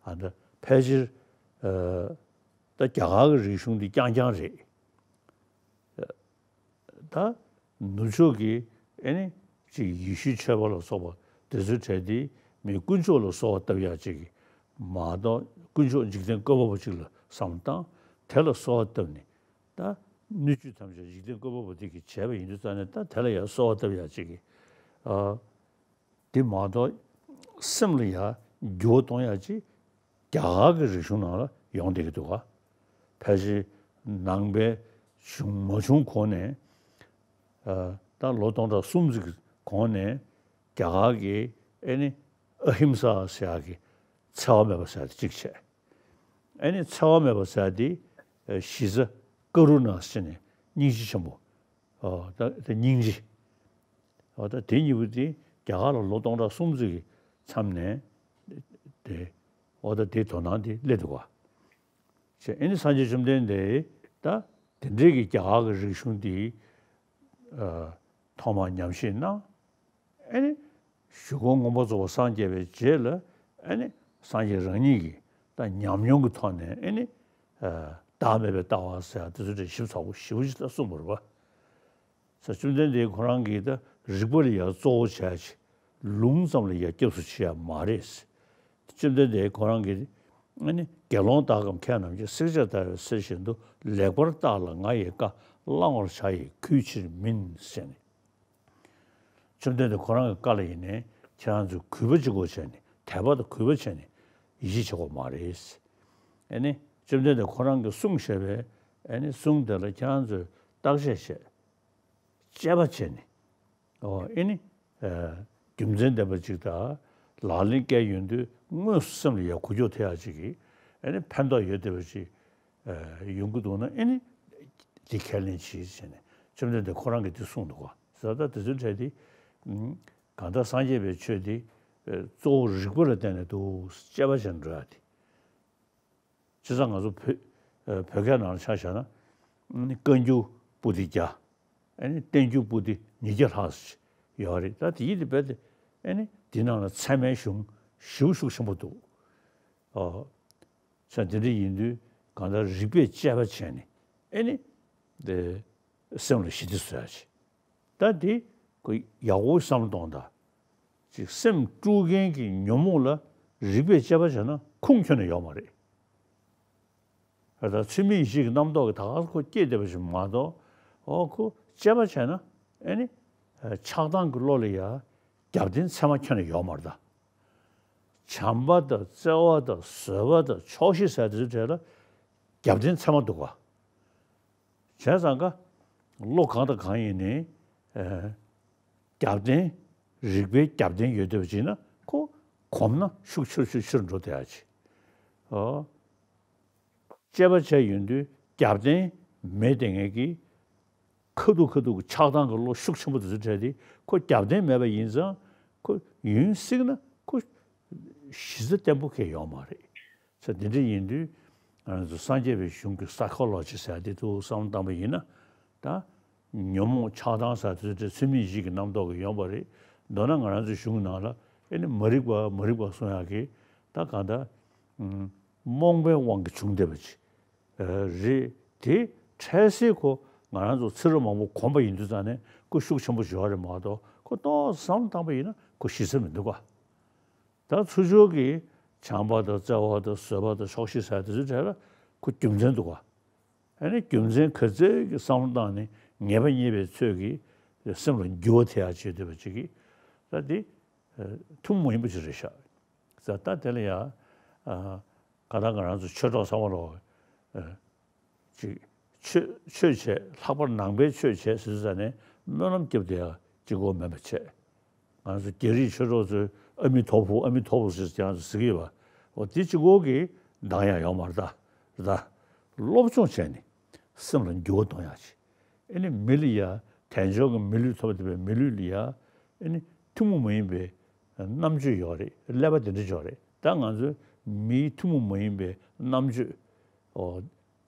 ཨ་ད་ཕལ་ཆེར་ད་རྒྱ་གར་གྱི་རིག་གཞུང་འདི་རྐྱང་རྐྱང་རེད། ད་ནུབ་ཕྱོགས་ཀྱི་ཨ་ནི་ཅིག་ཡེ་ཤུའི་ཆོས་པ་ལ་སོགས་པ་དེ་ཚོའི་གྲས་དེ་མི་དཀོན་མཆོག་ལ་གསོལ་བ་བཏབ་ཡག་ཅིག་མ་གཏོགས་དཀོན་མཆོག་འཇིག་རྟེན་བཀོད་པ་པོ་ཅིག་ལ་བསམ་བློ་བཏང་དེ་ལ་གསོལ་བ་བཏབ་ནས་ད་སྣོད་བཅུད་ཐམས་ཅད་འཇིག་རྟེན་བཀོད་པ་པོ་དེ་གིས་བྱས་པ་ཡིན་དུས་ཙང་ནས་ད་དེ་ལ་ཡང་གསོལ་བ་བཏབ་ཡག་ཅིག་གི་ཨ། དེ་མ་གཏོགས་སེམས་ལ་ཡང་འགྱུར་བ་གཏོང་ཡག་ཅིག་རྒྱ་གར་གྱི་རིག་གཞུང་ནང་ལ་ཡོང་བསྡད་ཀྱི་འདུག་ག་ཕལ་ཆེར་ནང་པའི་བྱུང་མ་བྱུང་གོང་ནས་ཨ། ད་ལོ་སྟོང་ཕྲག་གསུམ་ཙམ་གྱི་གོང་ནས་རྒྱ་གར་གྱི་ཨ་ནི་ཨ་ཧིམ་ས་ཟེར་ཡག་གི་འཚེ་བ་མེད་པ་ཟེར་ཡག་དེ་གཅིག་བྱས། ཨ་ནི་འཚེ་བ་མེད་པ་ཟེར་ཡག་དེ་ཨ། གཞི་རྩ་ཀ་རུ་ཎ་ཟེར་ནས་སྙིང་རྗེ་ཆེན་པོ། ཨོ་ད་ད་སྙིང་རྗེ། ཨོ་ད་དེ་གཉིས་པོ་དེ་རྒྱ་གར་ལ་ལོ་སྟོང་ཕྲག་གསུམ་ཙམ་གྱི་མཚམས་ནས་དེ་ཨོ་ད་དེ་དོ་སྣང་དེ་སླེབས་འདུག་ག་ཅེས་ཨེ་ནི་སངས་རྒྱས་བཅོམ་ལྡན་འདས་ད་དེ་འདྲའི་གི་རྒྱ་གར་གྱི་རིག་གཞུང་དེ་ཨ། ཐོག་མར་ཉམས་ཞིབ་གནང་། ཨེ་ནི་གཞུག་གུ་མངོན་པར་རྫོགས་པར་སངས་རྒྱས་པའི་རྗེས་ལ་ཨེ་ནི་སངས་རྒྱས་རང་ཉིད་ཀྱིས་ད་ཉམས་མྱོང་གི་ཐོག་ནས་ཨེ་ནི་ཨ། བདག་མེད་པའི་ལྟ་བ་ཟེར་ཡག་དེ་ཚོ་འདྲ་ཞིབ་ཚགས་པོ་ཞེ་པོ་ཅིག་ད་གསུངས་པ་རེད་པ། ས་བཅོམ་ལྡན་འདས་ཁོ་རང་གིས་ད་རིགས་པ་ལ་ཡང་གཙོ་བོ་བྱས་ཤིང་ལུང་ཙམ་ལ་ཡང་སྐྱབས་སུ་མཆི་ཡ་མ་རེད། བཅོམ་ལྡན་འདས་ཁོ་རང་གིས་ཨ་ནི་དགེ་སློང་དག་གམ་མཁས་རྣམས་ཀྱིས། བསྲེགས་བཅད་བརྡར་བའི་གསེར་བཞིན་དུ། ལེགས་པར་བརྟགས་ལ་ང་ཡི་བཀའ། བླང་བར་བྱ་ཡི་གུས་ཕྱིར་མིན་ཟེར་ནས། བཅོམ་ལྡན་འདས་ཁོ་རང་གི་བཀའ་ལ་ཡིན་ནའི་ཁྱེད་རང་ཚོས་གུས་པ་ཅིག་དགོས་བྱས་ནས་དད་པ་དང་གུས་པ་བྱས་ནས་ཡིད་ཆེས་བྱེད་དགོས་མ་རེད། ཨ་ནི་བཅོམ་ལྡན་འདས་ཁོ་རང་གིས་གསུངས་བཞག་པའི་ཨ་ནི་གསུང་དེ་ལ་ཁྱེད་རང་ཚོས་བརྟག་དཔྱད་བྱས། དཔྱད་པ་བྱས་ནས། ཨོ་ཨེ་ནི། རྒྱུ་མཚན་ལྡན་པ་ཅིག་དང་ལག་ལེན་བཀལ་ཡོང་དུས་དངོས་སུ་སེམས་ལ་ཡག་གུ་ཀྱོག་ཐེབས་ཡག་ཅིག་གིས་ཨེ་ནི་ཕན་ཐོགས་ཡོད་བསྡད་པ་ཅིག་ཡོང་གི་འདུག་ན་ཨེ་ནི། དེ་ཁས་ལེན་བྱེད་ཟེར་ནས་བཅོམ་ལྡན་འདས་ཁོ་རང་གིས་དེ་གསུངས་འདུག་ག་ཟེར་ད་དེ་ཚོའི་གྲས་དེ། གང་ལྟར་སངས་རྒྱས་པའི་ཆོས་དེ་གཙོ་བོ་རིགས་པ་ལ་བརྟེན་ནས་འདུག་དཔྱད་པ་བྱས་ནས་འགྲོ་ཡག་དེ། བྱས་ཙང་ང་ཚོ་བོད་བོད་སྐད་ནང་ལ་ཆ་བཞག་ན་བཀའ་འགྱུར་པོ་ཏི་བརྒྱ། ཨ་ནི་བསྟན་འགྱུར་པོ་ཏི་ཉིས་བརྒྱ་ལྷག་ཡོད་རེད། ད་དེ་ཡིན་དེ་རྦད་དེ་ཨ་ནི་དེ་ནང་ལ་ཚད་མའི་གཞུང་ཞེ་པོ་ཤུགས་ཆེན་པོ་འདུག་ཨོ། ས་དེ་འདྲ་ཡིན་དུས་གང་ལྟར་རིགས་པས་དཔྱད་པ་བྱས་ནས་ཨ་ནི་དེ་སེམས་ལ་ཞི་བདེ་བཟོ་ཡག་ཅིག་ད་དེ་ཁོ་ཡག་པོ་བསམ་བློ་གཏོང་དང་། ཅིག་སེམས་དཀྲུག་མཁན་གྱི་ཉོན་མོངས་ལ་རིགས་པས་དཔྱད་པ་བྱས་ན་ཁུངས་འཁྱོལ་ནས་ཡོད་མ་རེད། ད་ཚུལ་མིན་ཡིད་བྱེད་ཀྱི་རྣམ་རྟོག་གིས་ད་ག་སེ་ཁོ་སྐྱེས་བསྡད་པ་ཞིག་མ་གཏོགས། འོ་ཁོ་དཔྱད་པ་བྱས་ན་ཨེ་ནི། ཆགས་སྡང་གི་བློ་ལ་ཡ་རྒྱབ་རྟེན་ཚད་མ་ཁྱོན་ནས་ཡོད་མ་རེད་ད། བྱམས་པ་དང་བརྩེ་བ་དང་བཟོད་པ་དང་ཆོག་ཤེས་ཟེར་དེ་ཚོའི་གྲས་ལ་རྒྱབ་རྟེན་ཚད་མ་འདུག་ག་བྱས་ཙང་ཀ་བློ་གང་དང་གང་ཡིན་ནའི་ཨ། རྒྱབ་རྟེན་རིགས་པའི་རྒྱབ་རྟེན་ཡོད་བསྡད་པ་ཅིག་ན་ཁོ་གོམས་ན་ཤུགས་ཆེར་ཆེར་ཆེར་འགྲོ་བསྡད་ཡག་ཅིག་ཨོ། དཔྱད་པ་བྱས་ཡོང་དུས་རྒྱབ་རྟེན་མེད་བསྡད་མཁན་གྱི་ཁ་ཐུག་ཁ་ཐུག་གི་ཆགས་སྡང་གི་བློ་ཤུགས་ཆེན་པོ་དེ་ཚོ་བྲལ་ཏེ་ཁོ་རྒྱབ་རྟེན་མེད་པ་ཡིན་ཙང་ཁོ་ཡུན་བསྲིངས་ན་ཁོ་གཞི་རྩ་བརྟན་པོ་གང་ཡང་ཡོད་མ་རེད། ས་དེ་འདྲ་ཡིན་དུས་ང་རང་ཚོ་སངས་རྒྱས་པའི་གཞུང་གི་ས་ཁོ་ལོ་ཇི་ཟེར་དེ་ཚོ་བསམ་བློ་བཏང་པ་ཡིན་ན་ད་ཉོན་མོངས་ཆགས་སྡང་ཟེར་དེ་ཚོ་ཚུལ་མིན་ཡིད་བྱེད་ཀྱི་རྣམ་རྟོག་གིས་ཡོང་བ་རེད། མདོར་ན་ང་རང་ཚོའི་གཞུང་ནང་ལ་ཨེ་ནི་མ་རིག་པ་མ་རིག་པ་གསུང་ཡག་གི་ད་གང་ལྟར་རྨོངས་པའི་དབང་གིས་བྱུང་བསྡད་པ་ཅིག་རེད། དེ་འཕྲལ་སེལ་ཁོ་ང་རང་ཚོ་ཚེ་རབས་མང་པོ་གོམས་པ་ཡིན་དུས་ཙང་ནས་ཁོ་ཤུགས་ཆེན་པོ་ཞིག་ཡོད་རེད་མ་གཏོགས་ཁོ་ཏོག་ཙམ་བསམ་བློ་བཏང་པ་ཡིན་ན་ཁོ་ཞི་ས་མི་འདུག་ག་ད་ཚུར་ཕྱོགས་ཀྱི་ བྱམས་པ་དང་བརྩེ་བ་དང་བཟོད་པ་དང་ཆོག་ཤེས་ཟེར་དེ་ཚོའི་གྲས་ལ་ཁོ་རྒྱུ་མཚན་འདུག་ག་ཨ་ནི་རྒྱུ་མཚན་ག་ཚད་ཀྱི་བསམ་བློ་བཏང་ནས་ངེས་པ་རྙེད་པའི་ཚོད་ཀྱིས་སེམས་ལ་འགྱུར་བ་ཐེབས་ཡག་བྱེད་འདོད་པ་ཅིག་གིས་ད་འདི་ཐུན་མོང་མ་ཡིན་པ་ཅིག་རེད་ཤག་ད་ད་དེ་ལ་ཡང་ག་ད་ང་རང་ཚོ་ཆོས་གྲོགས་ཚང་མ་ལོ། ཅིག་ཆོས་ཆོས་བྱས། ལྷག་པར་ནང་པའི་ཆོས་བྱས་ཟེར་ཙ་ནས་སྨོན་ལམ་བརྒྱབ་བསྡད་ཡག་གཅིག་པོ་མེད་པ་བྱས། ང་ཚོ་རྒྱ་རིགས་ཆོས་གྲོགས་ཚོས་ཨ་མི་ཐོ་ཕུ་ཨ་མི་ཐོ་ཕུ་ཟེར་ཀྱང་ཟེར་གྱི་ཡོད་པ། འོ་དེ་གཅིག་པོ་གིས་འདང་ཡག་ཡོད་མ་རེད་ད། རེད་ད། སློབ་སྦྱོང་བྱས་ནས་སེམས་ལ་འགྱུར་བ་གཏོང་ཡག་ཅིག་ཨ་ནི་མི་ལ་ཡ་དལ་འབྱོར་གྱི་མི་ལུས་ཐོབ་བསྡད་པའི་མི་ལུས་ལ་ཡ་ཨ་ནི་ཐུན་མོང་མ་ཡིན་པའི་རྣམ་དཔྱོད་ཡོད་རེད། ཀླད་པ་དེ་འདྲ་ཡོད་རེད། ད་ང་ཚོའི་མིའི་ཐུན་མོང་མ་ཡིན་པའི་རྣམ་དཔྱོད། འོ།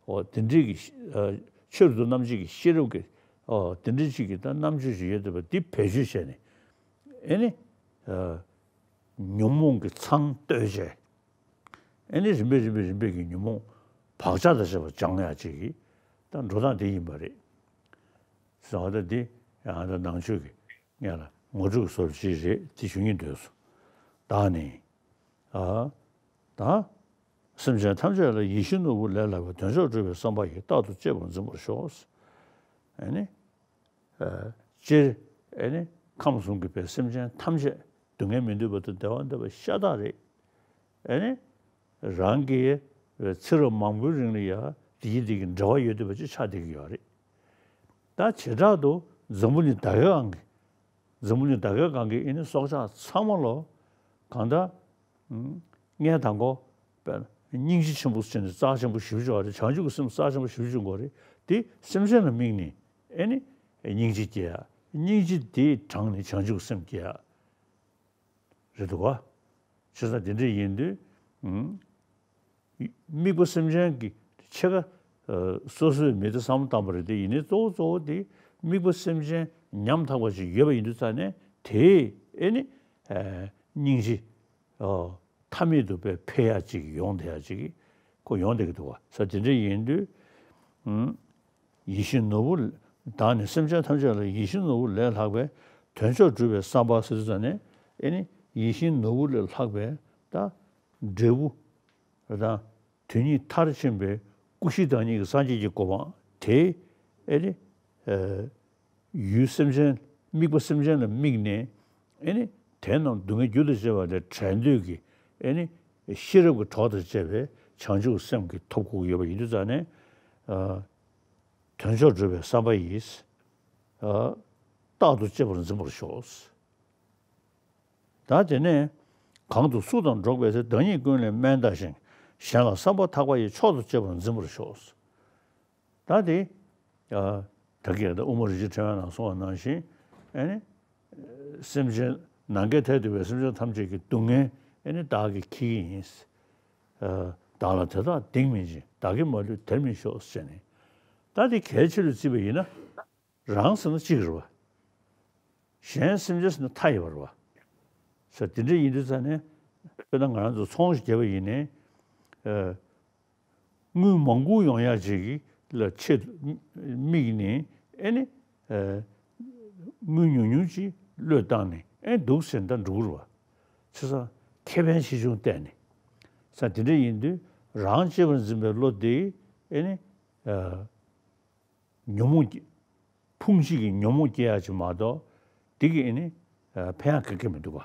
འོ་དེ་འདྲའི་གི་ཤེ་ཨ། ཆེ་རུ་དུ་རྣམ་འབྱེད་ཀྱི་ཤེས་རབ་ཀྱི་འོ་དེ་འདྲའི་ཅིག་གི་ད་རྣམ་དཔྱོད་ཅིག་ཡོད་བསྡད་པ་འདི་བེད་སྤྱོད་བྱས་ནས་ཨེ་ནི་ཨ། ཉོན་མོངས་ཀྱི་ཚང་བཏོད་བྱས། ཨེ་ནི་རིམ་པས་རིམ་པས་རིམ་པས་ཀྱི་ཉོན་མོངས་བག་ཆགས་དང་བཅས་པ་སྦྱང་ཡག་ཅིག་གི་ད་འགྲོ་སྟངས་དེ་ཡིན་པ་རེད། ཟེར་བ་ད་འདི་ཡང་ད་ནང་ཆོས་ཀྱི་ངས་ལ་ངོ་སྤྲོད་ཀྱི་བཟོ་འདྲ་ཅིག་རེད། དེ་ཞུ་སྙིང་འདོད་སོང་། ད་ནི། ཨ། ད། སེམས་ཅན་ཐམས་ཅད་ལ་ཡིད་བཞིན་ནོར་བུ་ལས་ལྷག་པའི་དོན་མཆོག་སྒྲུབ་པའི་བསམ་པ་ཡིས་རྟག་ཏུ་གཅེས་པར་འཛིན་པར་ཤོག་ཨ་ནི། ཨ། སྤྱིར། ཨ་ནི། ཁམས་གསུམ་གྱི་བའི་སེམས་ཅན་ཐམས་ཅད་སྡུག་བསྔལ་མི་འདོད་པ་དང་བདེ་བ་འདོད་པ་ཤ་སྟག་རེད། ཨ་ནི། རང་གི་ཚེ་རབས་མང་པོའི་རིང་ལ་ཡང་དེ་ཡི་དེ་གི་འབྲེལ་བ་ཡོད་བསྡད་པ་ཅིག་ཆགས་བསྡད་ཀྱི་ཡོད་རེད། ད་བྱེ་བྲག་ཏུ་འཛམ་བུ་གླིང་ད་གའི་སྒང་གི་འཛམ་བུ་གླིང་ད་གའི་སྒང་གི་ཨེ་ནི་སྲོག་ཆགས་ཚང་མ་ལོ། གང་ལྟར། ཨུམ། ངས་དང་པོ། དཔེར་ན་སྙིང་རྗེ་ཆེན་པོ་ཟེར་ནས་རྩ་ཆེན་པོ་ཞེ་པོ་ཅིག་ཡོད་རེད། བྱང་ཆུབ་ཀྱི་སེམས་རྩ་ཆེན་པོ་ཞེ་པོ་ཅིག་ཡོད་རེད། དེ་སེམས་ཅན་ལ་དམིགས་ནས་ཨེ་ནི་སྙིང་རྗེ་སྐྱེ་ཡ། སྙིང་རྗེ་དེ་དྲངས་ནས་བྱང་ཆུབ་ཀྱི་སེམས་སྐྱེ་ཡ། རེད་འདུག་ག་བྱས་ཙང་དེ་འདྲ་ཡིན་དུས། ཨུམ། དམིགས་པ་སེམས་ཅན་གྱི་ཕྱེད་ཀ་ཨ། སོ་སོའི་མི་དེ་བསམ་བློ་བཏང་པ་རེད། དེ་ཡིན་ནའི་གཙོ་བོ་གཙོ་བོ་དེ་དམིགས་པ་སེམས་ཅན་ཉམ་ཐག་པ་ཞིག་ཡོད་པ་ཡིན་དུས་ཙ་ནས་དེས་ཨེ་ནི། ཨ། སྙིང་རྗེ། ཨ། མཐའ་མེད་དུ་དཔེ་འཕེལ་ཡག་ཅིག་ཡོང་བསྡད་ཡག་ཅིག་ཁོ་ཡོང་བསྡད་ཀྱི་འདུག་བ། ས་དེ་འདྲ་ཡིན་དུས། ཨུམ། ཡིད་བཞིན་ནོར་བུ། བདག་ནི་སེམས་ཅན་ཐམས་ཅད་ལ་ཡིད་བཞིན་ནོར་བུ་ལས་ལྷག་པའི་དོན་མཆོག་སྒྲུབ་པའི་བསམ་པ་ཟེར་དུས་ཙ་ནས་ཨེ་ནི་ཡིད་བཞིན་ནོར་བུ་ལས་ལྷག་པའི་ད་འབྲས་བུ་དང་དོན་གཉིས་མཐར་ཕྱིན་པའི་སྐུ་བཞི་བདག་ཉིད་ཀྱི་སངས་རྒྱས་ཀྱི་གོ་འཕང་དེ་ཨེ་ནི། ཨ། ཡུལ་སེམས་ཅན། དམིགས་པ་སེམས་ཅན་ལ་དམིགས་ནས་ཨེ་ནི་དེ་རྣམས་སྡུག་བསྔལ་རྒྱུ་དང་བཅས་པ་ལས་བྲལ་འདོད་ཀྱི་ཨེ་ནི་ཤེས་རབ་ཀྱི་གྲོགས་དང་བཅས་པའི་བྱང་ཆུབ་སེམས་ཀྱི་ཐོབ་དགོས་ཀྱི་ཡོད་པ་ཡིན་དུས་ཙ་ནས། ཨ། དོན་མཆོག་སྒྲུབ་པའི་བསམ་པ་ཡིས། ཨ། རྟག་ཏུ་གཅེས་པར་འཛིན་པར་ཤོག་ད་དེ་ནས། གང་དུ་སུ་དང་འགྲོགས་པའི་ཚེ། བདག་ཉིད་ཀུན་ལས་དམན་བལྟ་ཞིང་། གཞན་ལ་བསམ་པ་ཐག་པ་ཡིས། མཆོག་ཏུ་གཅེས་པར་འཛིན་པར་ཤོག་ད་དེ། ཨ། ད་གིན་ད་དབུ་མ་རིན་ཆེན་ཕྲེང་བའི་ནང་གསུངས་པ་ནང་བཞིན། ཨེ་ནི། སེམས་ཅན། ནམ་མཁའི་མཐས་གཏུགས་པའི་སེམས་ཅན་ཐམས་ཅད་ཀྱི་སྡུག་བསྔལ་ཨེ་ནི་བདག་གིས་འཁྱེར་གྱི་ཡིན། ཨ། བདག་ལ་དེ་དག་གདེང་མི་འཇིགས། བདག་གིས་མ་ལུས་དེར་མི་ཤོག་ཟེར་ནས། ད་དེ་གལ་ཆེ་རུ་བརྩིས་པ་ཡིན་ན། རང་ཟེར་ན་གཅིག་རེད་བ། གཞན་སེམས་ཅན་ཟེར་ན་མཐའ་ཡས་པ་རེད་བ། ས་དེ་འདྲ་ཡིན་དུས་ཙ་ནས། དཔེར་ན་ང་རང་ཚོ་ཚོང་ཞིག་རྒྱབ་པ་ཡིན་ནའི། ཨ། དངུལ་མང་པོ་ཡོང་ཡག་ཅིག་ལ་ཆེད་དུ་དམིགས་ནས་ཨེ་ནི། ཨ། དངུལ་ཉུང་ཉུང་ཅིག་བློས་བཏང་ནས་ཨེ་འདུག་ཟེར་ན་ད་འགྲོ་གི་རེད་བ། བྱས་ཙང་ཁེ་ཕན་ཆེ་ཆུང་བལྟས་ནས། ས་དེ་འདྲ་ཡིན་དུས་རང་གཅེས་པར་འཛིན་པའི་བློ་དེ་ཨེ་ནི། ཨ། ཉོན་མོངས་ཀྱི། ཕུང་གཅིག་གི་ཉོན་མོངས་སྐྱེ་ཡག་ཅིག་མ་གཏོགས། དེ་གིས་ཨེ་ནི། ཨ། ཕན་ཡག་ག་གེ་མི་འདུག་ག་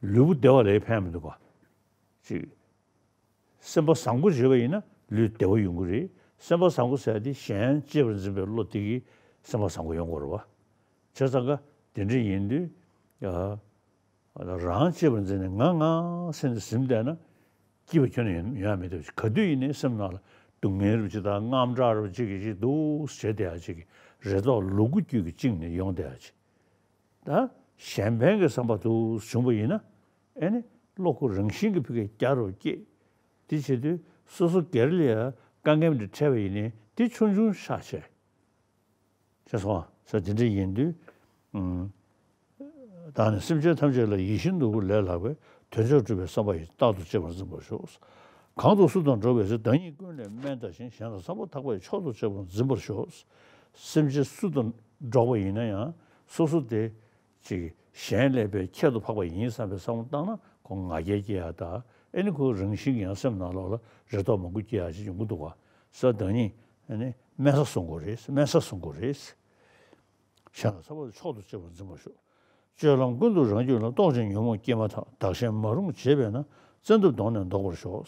ལུས་པོ་བདེ་བ་ལས་ཕན་མི་འདུག་ག་ཅིག་སེམས་པ་བཟང་པོ་བྱས་པ་ཡིན་ན་ལུས་བདེ་བ་ཡོང་གི་རེད། སེམས་པ་བཟང་པོ་ཟེར་ཡག་དེ་གཞན་གཅེས་པར་འཛིན་པའི་བློ་དེ་གིས་སེམས་པ་བཟང་པོ་ཡོང་དགོས་རེད་བ། བྱས་ཙང་ཀ་དེ་འདྲ་ཡིན་དུས། ཨ། རང་གཅེས་པར་འཛིན་ནས་ང་ང་ཟེར་ནས་ཟིན་བསྡད་ན། སྐྱིད་པ་ཁྱོན་ནས་ཡོང་ཡ་མེད་དུས། ག་དུས་ཡིན་ནའི་སེམས་ནང་ལ་སྡུག་བསྔལ་རུ་ཅིག་དང་དངངས་སྐྲག་རུ་ཅིག་གི་ཅིག་འདུག་བྱེད་བསྡད་ཡ་ཅིག་གི་རེ་དོགས་ལུ་གུ་རྒྱུད་ཀྱི་བཅིངས་ནས་ཡོང་བསྡད་ཡ་ཅིག་ད་གཞན་ཕན་གྱི་བསམ་པ་འདུག་བྱུང་བ་ཡིན་ན། ཨེ་ནི་བློ་ཁོ་རང་བཞིན་གྱི་ཕ་གིར་རྒྱ་རུ་སྐྱེད། དེ་བྱེད་དུས་སོ་སོ་སྒེར་ལ་ཡ་དཀའ་ངལ་འདི་འཕྲད་པ་ཡིན་ནའི་དེ་ཆུང་ཆུང་ཆགས་བྱས། ཤེས་སོང་ང་། ས་དེ་འདྲ་ཡིན་དུས། ཨུམ། བདག་ནི་སེམས་ཅན་ཐམས་ཅད་ལ། ཡིད་བཞིན་ནོར་བུ་ལས་ལྷག་པའི། དོན་མཆོག་སྒྲུབ་པའི་བསམ་པ་ཡིས། རྟག་ཏུ་གཅེས་པར་འཛིན་པར་ཤོག་གང་དུ་སུ་དང་འགྲོགས་པའི་ཚེ། བདག་ཉིད་ཀུན་ལས་དམན་བལྟ་ཞིང་། གཞན་ལ་བསམ་པ་ཐག་པ་ཡིས། མཆོག་ཏུ་གཅེས་པར་འཛིན་པར་ཤོག་སེམས་ཅན་སུ་དང་འགྲོགས་པ་ཡིན་ན་ཡང་སོ་སོ་དེ་ཅིག་གཞན་ལས་པའི་ཁྱད་དུ་འཕགས་པ་ཡིན་བསམ་པའི་བསམ་བློ་བཏང་ན་ཁོ་ང་རྒྱལ་སྐྱེ་ཡ་དང་ ཨེ་ནི་ཁོ་རང་བཞིན་གྱི་ཡང་སེམས་ནང་ལོགས་ལ་རེ་དོགས་མང་པོ་སྐྱེ་ཡག་ཅིག་ཡོང་གི་འདུག་ག། ས་བདག་ཉིད་ཨེ་ནི་དམན་ས་བཟུང་དགོས་རེད། དམན་ས་བཟུང་དགོས་རེད། གཞན་ལ་ཚ་བ་མཆོག་ཏུ་གཅེས་པར་འཛིན་པར་ཤོག། སྤྱོད་ལམ་ཀུན་ཏུ་རང་རྒྱུད་ལ། རྟོག་ཅིང་ཉོན་མོངས་སྐྱེས་མ་ཐག། བདག་གཞན་མ་རུངས་བྱེད་པས་ན། བཙན་ཐབས་གདོང་ནས་བཟློག་པར་ཤོག།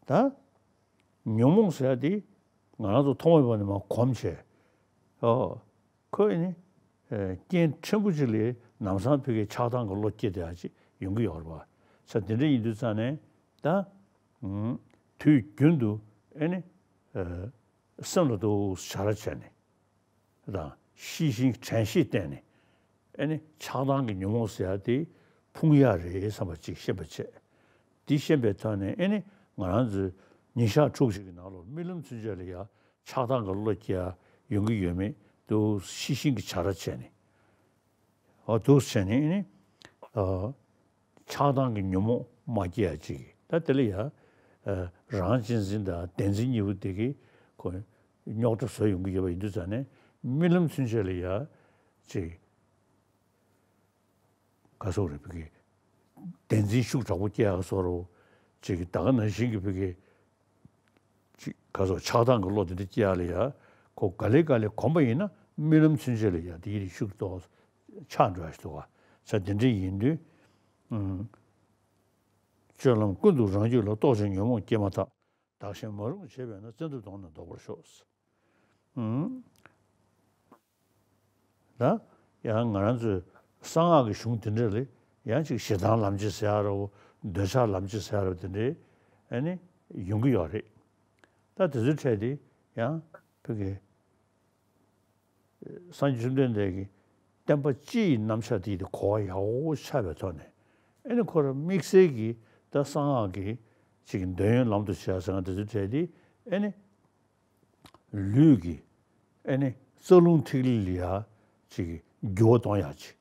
ད་ཉོན་མོངས་ཟེར་ཡ་དེ་ང་རང་ཚོ་ཐོག་མའི་བར་ནས་མར་གོམས་བྱས། ཨོ། ཁོ་ཨེ་ནི། ཨེ། རྐྱེན་ཕྲན་བུ་ཅིག་ལས་ལམ་སང་ཕ་གིའི་ཆགས་སྡང་གི་བློ་སྐྱེ་བསྡད་ཡ་ཅིག་ཡོང་གི་ཡོད་རེད་པ། ས་དེ་འདྲ་ཡིན་དུས་ཙང་ནས་ད། ཨུམ། དུས་རྒྱུན་དུ་ཨེ་ནི། ཨེ། སེམས་ལ་འདུག་བྱ་ར་བྱས་ནས། དང་ཤེས་བཞིན་དྲན་ཤེས་བསྟེན་ནས། ཨེ་ནི་ཆགས་སྡང་གི་ཉོན་མོངས་ཟེར་ཡ་དེ་ཕུང་ཡ་རེད་བསམ་པ་ཅིག་ཤེས་པ་བྱས། འདི་ཤེས་པའི་ཐོག་ནས་ཨེ་ནི་ང་རང་ཚོའི་ཉིན་ཞག་ཕྲུགས་ཤིག་གི་ནང་ལོགས་རྨི་ལམ་ཚུན་ཆད་ལ་ཡ་ཆགས་སྡང་གི་བློ་སྐྱེ་ཡ་ཡོང་གི་ཡོད་མེད་དུ་ཤེས་བཞིན་གྱི་བྱ་ར་བྱས་ནས། ཨོ་འདུག་བྱས་ནས་ཨེ་ནི། ཨ། ཆགས་སྡང་གི་ཉོན་མོངས་མ་སྐྱེ་ཡ་ཅིག་ད་དེ་ལ་ཡ། ཨ། རང་གཅེས་འཛིན་དང་བདེན་འཛིན་གཉིས་པོ་དེ་གི་ཁོ་རྙོག་དྲ་བཟོ་ཡོང་གི་ཡོད་པ་ཡིན་དུས་ཙང་ནས་རྨི་ལམ་ཚུན་ཆད་ལ་ཡ་ཅིག་ག་སོགས་རེད་ཕ་གི། བདེན་འཛིན་ཤུགས་དྲག་པོ་སྐྱེ་ཡག་སོགས་རོ། ཅིག་ད་ག་ནང་བཞིན་གྱི་ཕ་གི། ཅིག་ག་སོགས་ཆགས་སྡང་གི་བློ་དེ་འདྲ་སྐྱེ་ཡག་ལ་ཡ། ཁོ་ག་ལེ་ག་ལེ་གོམས་པ་ཡིན་ན་རྨི་ལམ་ཚུན་ཆད་ལ་ཡ་དེ་ཡི་རིགས་ཤུགས་ཏོག་ཆགས་འགྲོ་ཡག་ཞིག་འདུག་ག། ས་དེ་འདྲ་ཡིན་དུས། ཨུམ། སྤྱོད་ལམ་ཀུན་ཏུ་རང་རྒྱུད་ལ། རྟོག་ཅིང་ཉོན་མོངས་སྐྱེས་མ་ཐག། བདག་གཞན་མ་རུངས་བྱེད་པས་ན། བཙན་ཐབས་གདོང་ནས་བཟློག་པར་ཤོག། ཨུམ། ད་ཡང་ང་རང་ཚོའི་གསང་སྔགས་ཀྱི་གཞུང་དེ་འདྲ་ལ་ཡང་ཅིག་ཞེ་སྡང་ལམ་བྱེད་ཟེར་ཡ་རོ། འདོད་ཆགས་ལམ་བྱེད་ཟེར་ཡ་རོ། དེ་འདྲའི་ཨ་ནི་ཡོང་གི་ཡོད་རེད། ད་དེ་ཚོའི་གྲས་དེ་ཡང་ཕ་གི། སངས་རྒྱས་བཅོམ་ལྡན་འདས་ཀྱིས་བསྟན་པ་སྤྱི་ཡི་རྣམ་གཞག་དེ་དེ་གོ་བ་ཡག་པོ་ཆགས་པའི་ཐོག་ནས། ཨེ་ནི་ཁོ་རང་དམིགས་བསལ་གྱིས་ད་གསང་སྔགས་ཀྱི་ཅིག་འདོད་ཡོན་ལམ་དུ་བྱེད་ཡ་ཟེར་ཡ་དེ་ཚོའི་གྲས་དེ་ཨེ་ནི། ལུས་ཀྱི་ཨེ་ནི་རྩ་རླུང་ཐིག་ལེ་ལ་ཡ་ཅིག་འགྱུར་བ་གཏོང་ཡག་ཅིག།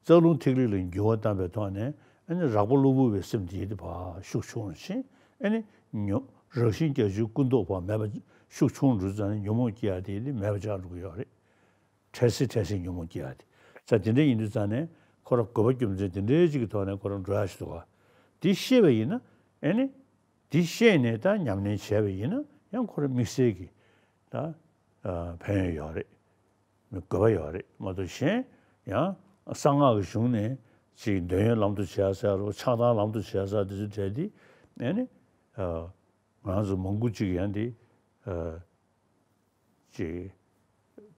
རྩ་རླུང་ཐིག་ལེ་ལ་འགྱུར་བ་བཏང་པའི་ཐོག་ནས་ཨ་ནི་རགས་པ་གློ་བུར་བའི་སེམས་དེ་ཡིད་དུ་བ་ཤུགས་ཆུང་རུ་ཕྱིན། ཨ་ནི་ཉོ་རང་བཞིན་བརྒྱད་ཅུའི་ཀུན་རྟོག་པ་མེད་པ་ཤུགས་ཆུང་རུ་ཙང་ནས་ཉོན་མོངས་སྐྱེ་ཡ་དེ་ཡིད་དུ་མེད་པ་ཆགས་འགྲོ་གི་ཡོད་རེད། འཕྲལ་སེལ་འཕྲལ་སེལ་ཉོན་མོངས་སྐྱེ་ཡ་དེ། ས་དེ་འདྲ་ཡིན་དུས་ཙང་ནས་ཁོ་རང་དགོས་པ་རྒྱུ་མཚན་དེ་འདྲའི་ཅིག་གི་ཐོག་ནས་ཁོ་རང་འགྲོ་ཡ་ཞིག་འདུག་ག། དེ་ཤེས་པ་ཡིན་ན་ཨ་ནི། དེ་ཤེས་ནས་ད་ཉམས་ལེན་བྱས་པ་ཡིན་ན་ཡང་ཁོ་རང་དམིགས་བསལ་གྱི་ད་ཕན་ཡོན་ཡོད་རེད། དགོས་པ་ཡོད་རེད་མ་གཏོགས་གཞན་ཡང་གསང་སྔགས་ཀྱི་གཞུང་ནས་ཅིག་འདོད་ཡོན་ལམ་དུ་བྱེད་ཡ་ཟེར་རོ། ཆགས་སྡང་ལམ་དུ་བྱེད་ཡ་ཟེར་དེ་ཚོ་གྲས་དེ་ཨ་ནི་ང་རང་ཚོ་མང་པོ་ཅིག་ཡང་དེ་ཅིག་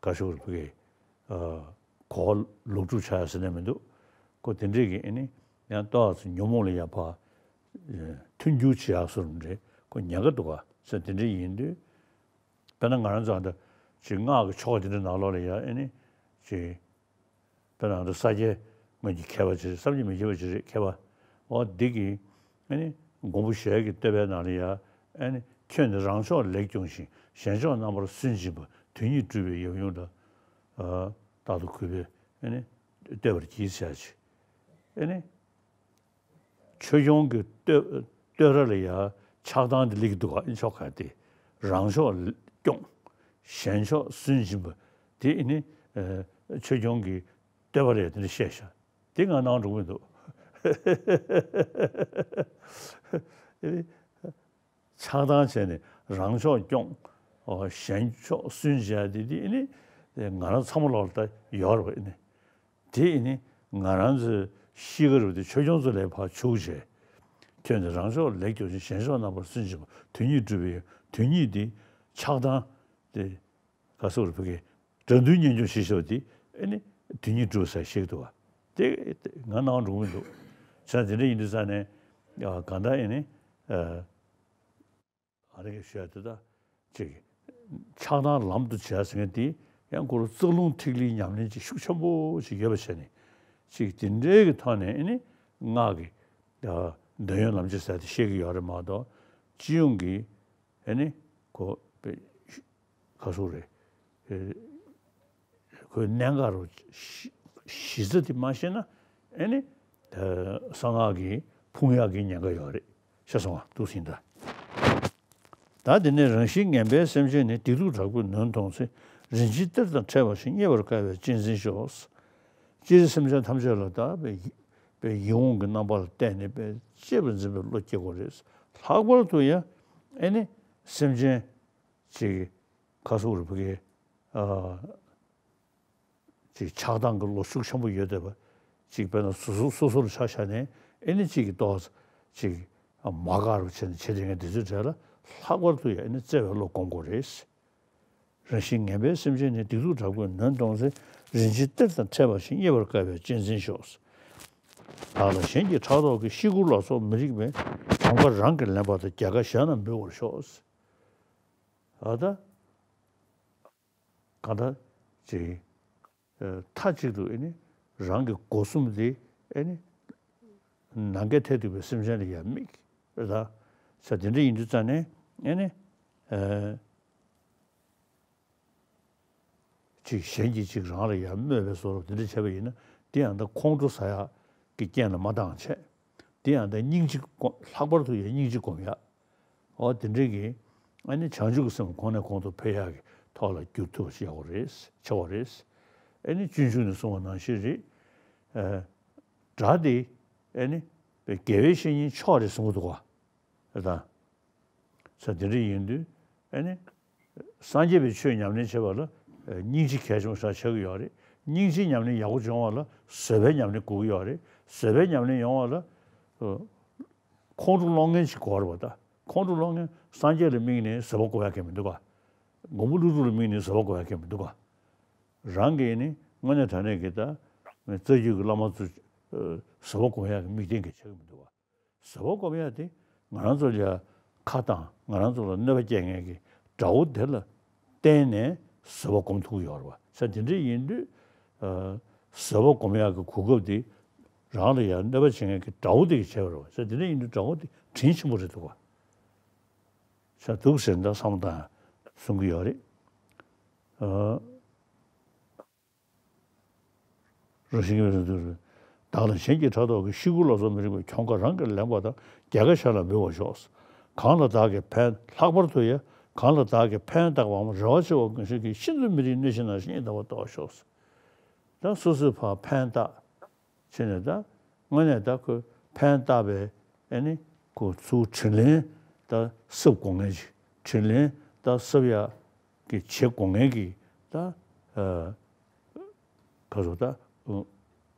ག་ཤོག་རུ་ཕ་གི་གོ་བ་ལོག་སྒྲུབ་བྱ་ཡ་ཟེར་ནས་མི་འདུག། ཁོ་དེ་འདྲས་ཀྱི་ཨ་ནི་ཡང་ཏོག་ཙམ་ཉོན་མོངས་ལ་ཡ་ཕར་མཐུན་འགྱུར་བྱེད་ཡག་སོགས་རུ་འདྲས་ཁོ་ཉེན་ཁ་འདུག་ག་ཟེར་དེ་འདྲས་ཡིན་དུས། དཔེར་ན་ང་རང་ཚོ་ཨ་ད་ཅིག་སྔགས་ཀྱི་ཆོ་ག་དེ་འདྲའི་ནང་ལོགས་ལ་ཡ་ཨེ་ནི་ཅིག་དཔེར་ན་ཨ་ད་ས་སྐྱའི་སྔོན་གྱི་མཁས་པ་ཅིག་རེད། བསམ་གྱིས་མི་ཁྱབ་པ་ཅིག་རེད་མཁས་པ། འོ་འདི་གིས་ཨེ་ནི་མགོན་པོ་ཞལ་གྱི་བསྟོད་པའི་ནང་ལ་ཡ་ཨེ་ནི་ཁྱོད་ནི་རང་ཕྱོགས་ལེགས་སྐྱོང་ཞིང་། གཞན་ཕྱོགས་རྣམ་པར་སུན་འབྱིན་པ། དོན་གཉིས་སྒྲུབ་པའི་ཡབ་ཡུམ་ལ། ཨ་རྟག་ཏུ་གུས་པས་ཨེ་ནི་བསྟོད་པར་གྱིས་ཟེར་ཡ་ཅིག་ཨེ་ནི། ཆོས་སྐྱོང་གི་བསྟོད་བསྟོད་ར་ལ་ཡ་ཆགས་སྡང་དེ་སླེབས་ཀྱི་འདུག་ག། ཨེ་ཆོག་ག་དེ་རང་ཕྱོགས་སྐྱོང་། གཞན་ཕྱོགས་སུན་འབྱིན་པ་དེ་ཨེ་ནི་ཆོས་སྐྱོང་གི་བསྟོད་པ་རེད། དེ་འདྲ་བཤད་ཤག། དེ་ང་སྣང་འགྲོ་གི་མི་འདུག། ཨེ་ནི། ཆགས་སྡང་བྱས་ནས་རང་ཕྱོགས་སྐྱོང་། ཨོ་གཞན་ཕྱོགས་སུན་འབྱིན་ཡ་དེ་དེ་ཨེ་ནི་ང་རང་ཚང་མ་ལོག་ལ་ད་ཡོད་རེད་པ། ཨེ་ནི་དེ་ཨེ་ནི་ང་རང་ཚོའི་གཤིས་ཀ་རུ་དེ་ཆོས་སྐྱོང་ཚོ་ལས་ཕར་བྱུགས་བྱས། ཁྱོད་ནི་རང་ཕྱོགས་ལེགས་སྐྱོང་ཞིང་། གཞན་ཕྱོགས་རྣམ་པར་སུན་འབྱིན་པ། དོན་གཉིས་སྒྲུབ་པའི་དོན་གཉིས་དེ་ཆགས་སྡང་དེ་ག་སོགས་རུ་ཕ་གི་དགྲ་འདུལ་གཉེན་སྐྱོང་ཞེས་བྱ་བ་དེ་ཨེ་ནི་དོན་གཉིས་སྒྲུབ་ཟེར་བཤད་ཀྱི་འདུག་ག། དེ་ང་སྣང་འགྲོ་གི་མི་འདུག། བྱས་ཙང་དེ་འདྲ་ཡིན་དུས་ཙང་ནས་གང་ལྟར་ཨེ་ནི། ཨ་རེ་གི་ཞུ་ཡ་དེ་ད་ཅིག་ཆགས་སྡང་ལམ་དུ་བྱེད་ཡ་ཟེར་མཁན་དེ་ཡང་ཁོ་རང་རྩ་རླུང་ཐིག་ལེའི་ཉམས་ལེན་ཅིག་ཤུགས་ཆེན་པོ་ཞིག་ཡོད་པ་བྱས་ནས་ཅིག་དེ་འདྲའི་གི་ཐོག་ནས་ཨེ་ནི་སྔགས་ཀྱི་འདོད་ཡོན་ལམ་བྱེད་ཟེར་དེ་བཤད་ཀྱི་ཡོད་རེད་མ་གཏོགས་སྤྱི་ཡོངས་ཀྱི་ཨེ་ནི་ཁོ་པའི་ག་སོགས་རེད། ཁོའི་གནད་འགག་རུ་གཞི་རྩ་དེ་མ་ཤེས་ན་ཨེ་ནི་གསང་སྔགས་ཀྱི་ཕུང་ཡག་གི་ཉེན་ཁ་ཡོད་རེད། ཤེས་སོང་ང་། འདུག་ཟིན་ད། ད་དེ་ནས་རང་བཞིན་ངན་པའི་སེམས་ཅན་ནི། སྡིག་སྡུག་དྲག་པོས་ནོན་མཐོང་ཚེ། རིན་ཆེན་གཏེར་དང་ཕྲད་པ་བཞིན། རྙེད་པར་དཀའ་བས་གཅེས་འཛིན་ཤོག། སྤྱིར་སེམས་ཅན་ཐམས་ཅད་ལ་ད་བའི་ ཡིད་འོང་གི་རྣམ་པ་ལ་བརྟེན་ནས་པའི་གཅེས་པར་འཛིན་པའི་བློ་སྐྱེ་དགོས་རེད། ལྷག་པར་དུ་ཡང་ཨེ་ནི་སེམས་ཅན་ཅིག་ཁ་སོག་རུ་ཕ་གི་ཅིག་ཆགས་སྡང་གི་བློ་ཤུགས་ཆེན་པོ་ཡོད་བསྡད་པ་ཅིག་དཔེར་ན་སོ་སོ་སོ་སོར་ཆ་བཞག་ནས་ཨེ་ནི་ཅིག་གི་ཏོག་ཙམ་ཅིག་མ་དགའ་རུ་བྱས་ནས་བྱེད་བསྡད་མཁན་དེ་ཚོའི་གྲས་ལ་ལྷག་པར་དུ་ཡང་ཨེ་ནི་བརྩེ་བའི་བློ་སྒོམ་དགོས་རེད། རང་བཞིན་ངན་པའི་སེམས་ཅན་ནི། སྡིག་སྡུག་དྲག་པོས་ནོན་གཏོང་ཚེ། རིན་ཆེན་གཏེར་དང་འཕྲད་པ་བཞིན། རྙེད་པར་དཀའ་བས་གཅེས་འཛིན་ཤོག། བདག་ལ་གཞན་གྱིས་ཕྲག་དོག་གིས། ཤི་ཁུར་ལ་སོགས་མི་རིགས་པའི། གྱོང་ཁ་རང་གིས་ལེན་པ་དང་། རྒྱལ་ཁ་གཞན་ལ་འབུལ་བར་ཤོག། ཨ་ད། གང་ལྟར་ཅིག་ཨ་མཐའ་གཅིག་ཏུ་ཨེ་ནི་རང་གི་སྒོ་གསུམ་དེ་ཨེ་ནི་ནམ་མཁའི་མཐས་གཏུགས་པའི་སེམས་ཅན་ལ་ཡང་དམིགས་རེད་ད། ས་དེ་འདྲ་ཡིན་དུས་ཙང་ནས་ཨེ་ནི་ཨ་ཅིག་གཞན་གྱིས་ཅིག་རང་ལ་ཡང་དམོད་པའི་བཟོ་འདྲ་དེ་འདྲ་བྱས་པ་ཡིན་ན་དེ་ཡང་ད་ཁོང་ཁྲོ་ཟ་ཡག་གི་རྐྱེན་ལ་མ་བཏང་བྱས། དེ་ཡང་ད་སྙིང་རྗེ་སྒོམ། ལྷག་པར་དུ་ཡང་སྙིང་རྗེ་སྒོམ་ཡག། འོ་དེ་འདྲའི་གི་ཨ་ནི་བྱང་ཆུབ་ཀྱི་སེམས་གོང་ནས་གོང་དུ་འཕེལ་ཡག་གི་ཐོག་ལ་འགྱུར་ཐུབ་པ་ཞིག་ཡག་པོ་རེད། ཆེ་བ་རེད། ཨ་ནི་སྤྱོད་འཇུག་ནས་གསུངས་པ་ནང་བཞིན་རེད། ཨ་དགྲ་དེ་ཨ་ནི་དགེ་བའི་བཤེས་གཉེན་མཆོག་རེད་གསུང་གི་འདུག་ག། རེད་ད། ས་དེ་འདྲ་ཡིན་དུས་ཨ་ནི་སངས་རྒྱས་པའི་ཆོས་ཉམས་ལེན་བྱེད་པ་ལ་ཨ་སྙིང་རྗེ་གལ་ཆེན་པོ་ཞིག་ཆགས་ཀྱི་ཡོད་རེད། སྙིང་རྗེ་ཉམས་ལེན་ཡག་པོ་བྱུང་བ་ལ་བཟོད་པའི་ཉམས་ལེན་དགོས་ཀྱི་ཡོད་རེད། བཟོད་པའི་ཉམས་ལེན་ཡོང་བ་ལ་ཨ་ཁོང་ཁྲོ་སློང་མཁན་ཞིག་དགོས་རེད་པ་ད། ཁོང་ཁྲོ་སློང་མཁན་སངས་རྒྱས་ལ་དམིགས་ནས་བཟོད་པ་སྒོམ་ཡག་གི་མི་འདུག་ག། མགོན་པོ་ཀླུ་སྒྲུབ་ལ་དམིགས་ནས་བཟོད་པ་སྒོམ་ཡག་གི་མི་འདུག་ག། རང་གིས་ནི་དངོས་གནས་དྲང་གནས་ཀྱི་ད་རྩ་རྒྱུད་ཀྱི་བླ་མ་ཚོ་ཨ་བཟོད་པ་སྒོམ་ཡག་གི་དམིགས་རྟེན་གྱི་ཆགས་ཀྱི་མི་འདུག་ག། བཟོད་པ་སྒོམ་ཡག་དེ་ང་རང་ཚོ་ལ་ཁ་བཏང་ང་རང་ཚོ་ལ་གནོད་པ་སྐྱེལ་མཁན་གྱི་དགྲ་བོ་དེ་ལ་བརྟེན་ནས་བཟོད་པ་སྒོམ་ཐུབ་ཀྱི་ཡོད་རེད་པ། ས་དེ་འདྲ་ཡིན་དུས་ཨ་བཟོད་པ་སྒོམ་ཡག་གི་གོ་སྐབས་དེ་རང་ལ་ཡང་གནོད་པ་བྱེད་མཁན་གྱི་དགྲ་བོ་དེ་གིས་བྱས་པ་རེད་པ། ས་དེ་འདྲ་ཡིན་དུས་དགྲ་བོ་དེ་དྲིན་ཆེན་པོ་རེད་འདུག་ག། ས་འདུག་ཟེར་ན་ད་བསམ་བློ་བཏང་གསུང་གི་ཡོད་རེད། ཨ། རང་བཞིན་གྱིས་མི་འདུག་བདག་ལ་གཞན་གྱིས་ཕྲག་དོག་གིས། ཤི་ཁུར་ལ་སོགས་མི་རིགས་པའི། གྱོང་ཁ་རང་གིས་ལེན་པ་དང་། རྒྱལ་ཁ་གཞན་ལ་འབུལ་བར་ཤོག། གང་ལ་བདག་གིས་ཕན། ལྷག་པར་དུ་ཡང་གང་ལ་བདག་གིས་ཕན་བཏགས་པའམ་རེ་བ་ཆེ་བ་གང་ཞིག་གིས། ཤིན་ཏུ་མི་རིགས་གནོད་བྱེད་ན། བཤེས་གཉེན་དམ་པར་བལྟ་བར་ཤོག། ད་སོ་སོས་ཕར་ཕན་བཏགས་བྱས་ནས་ད་དངོས་གནས་ད་ཁོས་ཕན་བཏགས་པའི་ཨ་ནི་ཁོ་ཚུར་དྲིན་ལན་ད་གསབ་དགོས་མཁན་ཅིག། དྲིན་ལན་ད་གསབ་ཡག་གི་བྱེད་དགོས་མཁན་གྱི་ད་ཨ་ག་ཚོད་ད་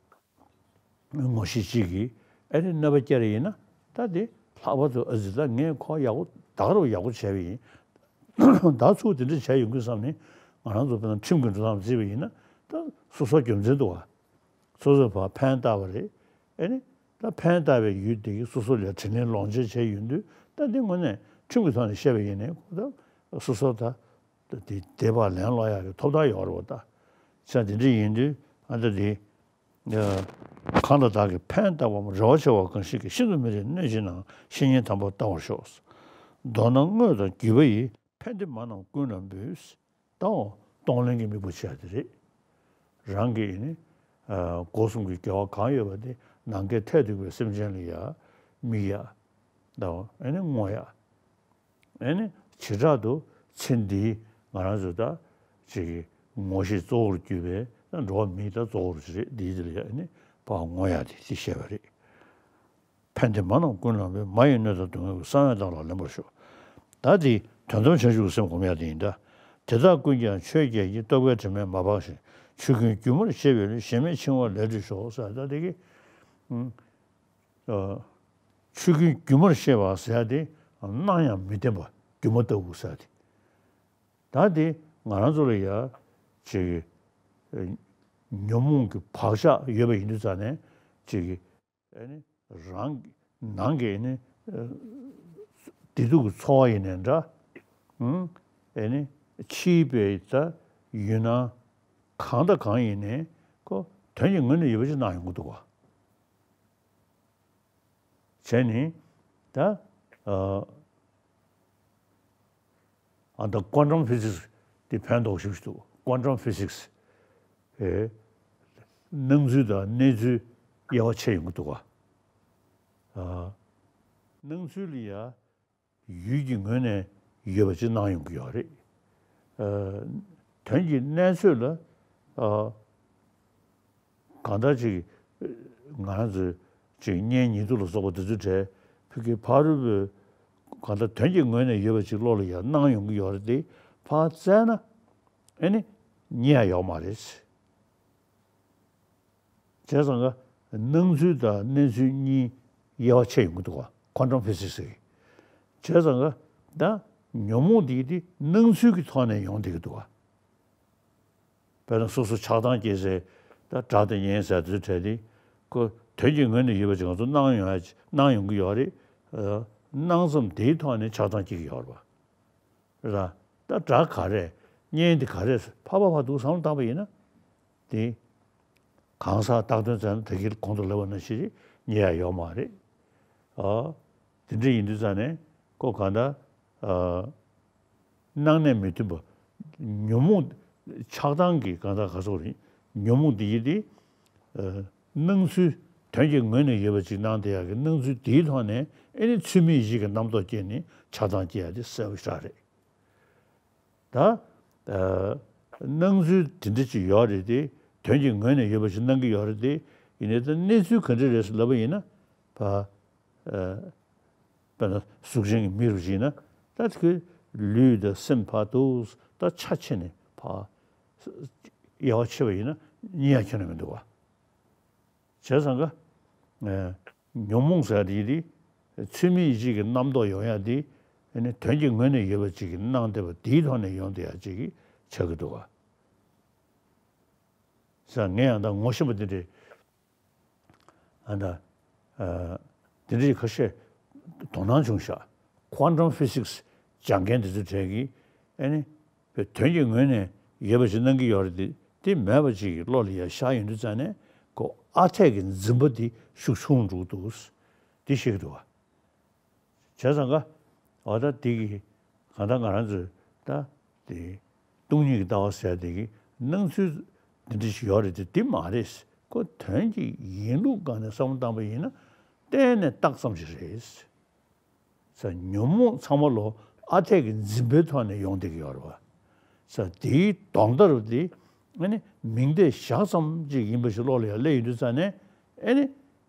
ངོ་ཤེས་གཅིག་གིས་ཨ་ནི་གནོད་པ་བསྐྱལ་ཡིན་ན་ད་དེ་ལྷག་པར་དུ་ཨ་ཙི་ད་ངས་ཁོ་ཡག་པོ་ད་ག་རང་ཡག་པོ་བྱས་པ་ཡིན། ད་ཚུར་དེ་འདྲ་བྱས་ཡོང་གི་བསམ་ནས་ང་རང་ཚོ་དཔེར་ན་ཁྲིམས་ཀྱི་འགྲོ་སྟངས་བརྩིས་པ་ཡིན་ན་ད་སོ་སོ་རྒྱུ་མཚན་འདུག་བ། སོ་སོས་ཕར་ཕན་བཏགས་པ་རེད། ཨེ་ནི་ད་ཕན་བཏགས་པའི་ཡུལ་དེ་གིས་སོ་སོ་ལ་དྲིན་ལན་ལོག་འཇལ་བྱས་ཡོང་དུས་ད་འདི་དངོས་གནས་ཁྲིམས་ཀྱི་ཐོག་ནས་བཤད་པ་ཡིན་ནའི་ཁོ་ད་སོ་སོ་ད་དེ་དེ་ཕར་ལན་སློག་ཡག་གི་ཐོབ་ཐང་ཡོད་རེད་བ་ད། ས་དེ་འདྲ་ཡིན་དུས་ཨ་ད་དེ་གང་ལ་བདག་གིས་ཕན་བཏགས་པའམ་རེ་བ་ཆེ་བ་གང་ཞིག་གིས། ཤིན་ཏུ་མི་རིགས་གནོད་བྱེད་ན། བཤེས་གཉེན་དམ་པར་བལྟ་བར་ཤོག། མདོར་ན་དངོས་དང་བརྒྱུད་པ་ཡི། ཕན་བདེ་མ་རྣམས་ཀུན་ལ་འབུལ། ད་འོ་གཏོང་ལེན་གྱི་དམིགས་པ་བྱས་དེ་རེད། རང་གི་ནི་ཨ་སྒོ་གསུམ་གྱི་དགེ་བ་གང་ཡོད་པ་དེ་ནམ་མཁའི་མཐས་གཏུགས་པའི་སེམས་ཅན་ལ་ཡ་དམིགས་ཡ། ད་འོ་ཨེ་ནི་བསྔོ་ཡ། ཨེ་ནི་བྱེ་བྲག་ཏུ་ཚེ་འདིའི་ང་རང་ཚོ་ད་ཅིག་གི་ངོ་ཤེས་གཙོ་བོར་གྱུར་པའི་ད་འགྲོ་བ་མིའི་ད་གཙོ་བོར་གྱུར་རེད། འདིའི་དེ་ལ་ཡ་ཨེ་ནི་ཕར་བསྔོ་ཡ་དེ་དེ་བཤད་པ་རེད། ཕན་བདེ་མ་རྣམས་ཀུན་ལ་འབུལ། མ་ཡི་གནོད་དང་སྡུག་བསྔལ་ཀུན། བསམ་ཡས་བདག་ལ་ལེན་པར་ཤོག། ད་དེ་དོན་དམ་བྱང་ཆུབ་ཀྱི་སེམས་སྒོམ་ཡག་དེ་ཡིན་ད། དེ་དག་ཀུན་ཀྱང་ཆོས་བརྒྱད་ཀྱི། རྟོག་པའི་དྲི་མས་མ་སྦགས་ཤིང་། ཆོས་ཀུན་སྒྱུ་མར་ཤེས་པའི་བློས། ཞེན་མེད་འཆིང་བ་ལས་སྒྲོལ་ཤོག། ཟེར་ད་དེ་གི་ཨ་ཆོས་ཀུན་སྒྱུ་མར་ཤེས་པ་ཟེར་ཡག་དེ་སྣང་ཡང་མི་བསྟན་པ་སྒྱུ་མ་ལྟ་བུ་ཟེར་ཡག་དེ། ད་དེ་ང་རང་ཚོ་ལ་ཡ་ཅིག་ཉོན་མོངས་ཀྱི་བག་ཆགས་ཡོད་པ་ཡིན་དུས་ཙང་ནས་ཅིག་ཨེ་ནི་རང་ནང་གི་ཨེ་ནི་བདེ་སྡུག་གི་ཚོར་བ་ཡིན་ནའི་འདྲ། ཨེ་ནི་ཕྱིའི་པའི་ད་ཡུལ་སྣང་གང་དང་གང་ཡིན་ནའི་ཁོ་དོན་གྱི་ངོས་ནས་ཡོད་པ་ཅིག་སྣང་ཡོང་གི་འདུག་བ། བྱས་ནི་ད་ཨ་ཨ་ད་ཀོན་ཊམ་ཕི་ཟིག་སི་དེ་ཕན་ཐོགས་ཤིག་འདུག། ཀོན་ཊམ་ཕི་ཟིག་སི་ཨེ་སྣང་ཚུལ་དང་གནས་ཚུལ་དབྱེ་བ་ཕྱེ་ཡོང་གི་འདུག་བ། ཨ་སྣང་ཚུལ་ལ་ཡ་ཡུལ་གྱི་ངོས་ནས་ཡོད་པ་ཅིག་སྣང་ཡོང་གི་ཡོད་རེད། ཨ་དོན་གྱི་གནས་ཚོད་ལ་ཨ་གང་ལྟར་ཅིག་ང་རང་ཚོའི་ ཅིག་གཉེན་ཉེ་དུ་ལ་སོགས་པ་དེ་ཚོའི་གྲས་ཕ་གི་ཕ་རོལ་པོའི་གང་ལྟར་དོན་གྱི་ངོས་ནས་ཡོད་པ་ཅིག་བློ་ལ་ཡང་སྣང་ཡོང་གི་ཡོད་རེད་དེ། ཕར་བཙལ་ན་ཨེ་ནི་རྙེད་ཡ་ཡོད་མ་རེད། བྱས་ཙང་ག་སྣང་ཚུལ་དང་གནས་ཚུལ་གཉིས་དབྱེ་བ་ཕྱེ་ཡོང་གི་འདུག་ག quantum physics གི། བྱས་ཙང་ག་ད་ཉོན་མོངས་འདི་དེ་སྣང་ཚུལ་གྱི་ཐོག་ནས་ཡོང་བསྡད་ཀྱི་འདུག་ག་དཔེར་ན་སོ་སོ་ཆགས་སྡང་སྐྱེས་ཚེ་ད་སྒྲ་དང་བརྙན་ཟེར་དུས་བྲལ་ཏེ་ཁོ་དོན་གྱི་ངོས་ནས་ཡོད་པ་ཅིག་ང་ཚོ་སྣང་ཡོང་ཡ་སྣང་ཡོང་གི་ཡོད་རེད། སྣང་ཙམ་དེའི་ཐོག་ནས་ཆགས་སྡང་སྐྱེ་གི་ཡོད་རེད་པ། རེད་ད། ད་སྒྲ་ག་རེ། བརྙན་དེ་ག་རེ་ཕར་ཕར་ཕར་འདུག་བསམ་བློ་བཏང་པ་ཡིན་ན། དེ་གང་ཟག་བཏགས་དོན་བཙལ་ན་ད་གིན་གོང་དུ་ལབ་པ་ནང་བཞིན་རྙེད་ཡ་ཡོད་མ་རེད། ཨ། དེ་འདྲ་ཡིན་དུས་ཙང་ནས་ཁོ་གང་ལྟར་ཨ། སྣང་གནས་མི་མཐུན་པ། ཉོན་མོངས་ཆགས་སྡང་གི་གང་ལྟར་ག་སོགས་རེད། ཉོན་མོངས་འདི་ཡིན་ཏེ། ཨ། སྣང་ཚུལ་དོན་གྱི་ངོས་ནས་ཡོད་པ་ཅིག་སྣང་བསྡད་ཡག་གི་སྣང་ཚུལ་དེའི་ཐོག་ནས་ཨེ་ནི་ཚུལ་མིན་ཡིད་ཀྱི་རྣམ་རྟོག་སྐྱེས་ནས་ཆགས་སྡང་སྐྱེ་ཡ་དེ་གསལ་པོ་ཞེ་དྲག་རེད། ད། ཨ། སྣང་ཚུལ་དེ་འདྲ་ཅིག་ཡོད་རེད་དེ། དོན་གྱི་ངོས་ནས་ཡོད་པ་ཞིག་སྣང་གི་ཡོད་རེད་དེ། ཡིན་ནའི་ད་གནས་ཚུལ་ག་འདྲ་རེད་ཟེར་ལབ་པ་ཡིན་ན། ཕ། ཨ། དཔེར་ན་གཟུགས་ཅན་གྱི་མིག་རུ་བྱས་ན། ད་ཁོའི་ལུས་དང་སེམས་ཕར་འདུག་ད་ཆ་ཕྱེ་ནས་ཕར་དབྱེ་བ་ཕྱེ་བ་ཡིན་ན་རྙེད་ཡ་ཁྱོན་ནས་མི་འདུག་བ། བྱས་ཙང་ག་ཉོན་མོངས་ཟེར་དེ་དེ་ཚུལ་མིན་ཡིད་ཀྱི་རྣམ་རྟོག་ཡོང་ཡ་དེ། ཨ་ནི་དོན་གྱི་ངོས་ནས་ཡོད་པ་ཅིག་གི་སྣང་བསྡད་པ་དེའི་ཐོག་ནས་ཡོང་བསྡད་ཡ་ཅིག་གི་ཆགས་ཀྱི་འདུག་ག་ཟེར་ངས་ཡང་ད་ངོ་ཤེས་པ་དེ་འདྲས། ཨ་ད། ཨ། དེ་འདྲས་ཁ་ཤས་དོ་སྣང་བྱུང་ཤག quantum physics སྦྱང་མཁན་དེ་ཚོའི་གྲས་ཀྱིས། ཨ་ནི། དོན་གྱི་ངོས་ནས་ཡོད་པ་ཞིག་སྣང་གི་ཡོད་རེད་དེ། དེ་མེད་པ་ཅིག་གི་བློ་ལ་ཡར་ཤར་ཡོང་དུས་ཙང་ནས་ཁོ་ཨ་འཐས་ཀྱི་འཛིན་པ་དེ་ཤུགས་ཆུང་འགྲོ་གི་འདུག་དེ་བཤད་ཀྱི་འདུག་བ། བྱས་ཙང་ག་འོ་ད་དེ་གི་གང་ལྟར་ང་རང་ཚོས་ད་དེ་སྟོང་ཉིད་ཀྱི་ལྟ་བ་ཟེར་དེ་གི་སྣང་ཚུལ་འདི་འདྲ་ཞིག་ཡོད་རེད་དེ། དེ་མ་རེད། ཁོ་དོན་གྱི་ཡིན་ལུགས་སྒང་ནས་བསམ་བློ་བཏང་པ་ཡིན་ན་གཏན་ནས་རྟགས་ཙམ་ཞིག་རེད། ས་ཉོན་མོངས་ཚང་མ་ལོ་ཨ་འཐས་ཀྱི་འཛིན་པའི་ཐོག་ནས་ཡོང་བསྡད་ཀྱི་ཡོད་རེད་བ། ས་དེའི་ལྡོག་ཟླ་རུ་དེ་ཨ་ནི་མིང་བརྡས་བཞག་ཙམ་ཅིག་ཡིན་པ་ཞིག་བློ་ལ་ཡར་སླེབས་ཡོང་དུས་ཙང་ནས། ཨ་ནི་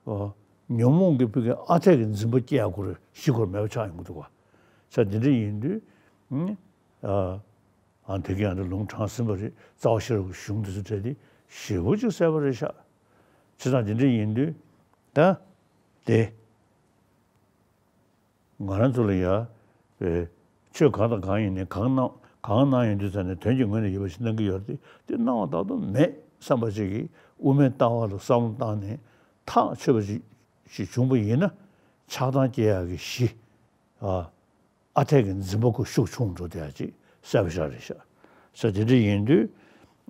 ཨོ་ཉོན་མོངས་ཀྱི་ཕུགས་ཀྱི་ཨ་འཐས་ཀྱི་འཛིན་པ་སྐྱེ་ཡག་ཁོ་རང་གཞི་ཁོ་རང་མེད་པ་ཆགས་ཡོང་གི་འདུག་བ། ས་དེ་འདྲ་ཡིན་དུས་ཨ་ཨ་དེ་ག་ཡང་འདྲ་ལུང་དྲངས་ཟིན་པ་རེད། རྩ་བ་ཤེས་རབ་ཀྱི་གཞུང་དེ་ཚོ་བྲལ་ཏེ་ཞེ་པོ་ཅིག་གསལ་པོ་རེད་ཤག་བྱས་ཙང་དེ་འདྲ་ཡིན་དུས་ད་དེ། ང་རང་ཚོ་ལ་ཡ། ཨེ། ཆོས་གང་དང་གང་ཡིན་ནའི་གང་སྣང་གང་སྣང་ཡོང་དུས་ཙང་ནས་དོན་གྱི་ངོས་ནས་ཡོད་པ་ཞིག་སྣང་གི་ཡོད་རེད་དེ། དེ་སྣང་བ་ལྟར་དུ་མེད་བསམ་པ་ཅིག་གིས་དབུ་མའི་ལྟ་བ་ལ་བསམ་བློ་བཏང་ནས་ཐག་ཆོད་པ་ཅིག་ཞིག་བྱུང་པ་ཡིན་ན། ཆགས་སྡང་སྐྱེ་ཡག་གི་གཞི། ཨ། ཨ་འཐས་ཀྱི་འཛིན་པ་ཁོ་ཤུགས་ཆུང་འགྲོ་བསྡད་ཡག་ཅིག་གསལ་པོ་ཞེ་དྲག་རེད་ཤག་ས་དེ་འདྲ་ཡིན་དུས།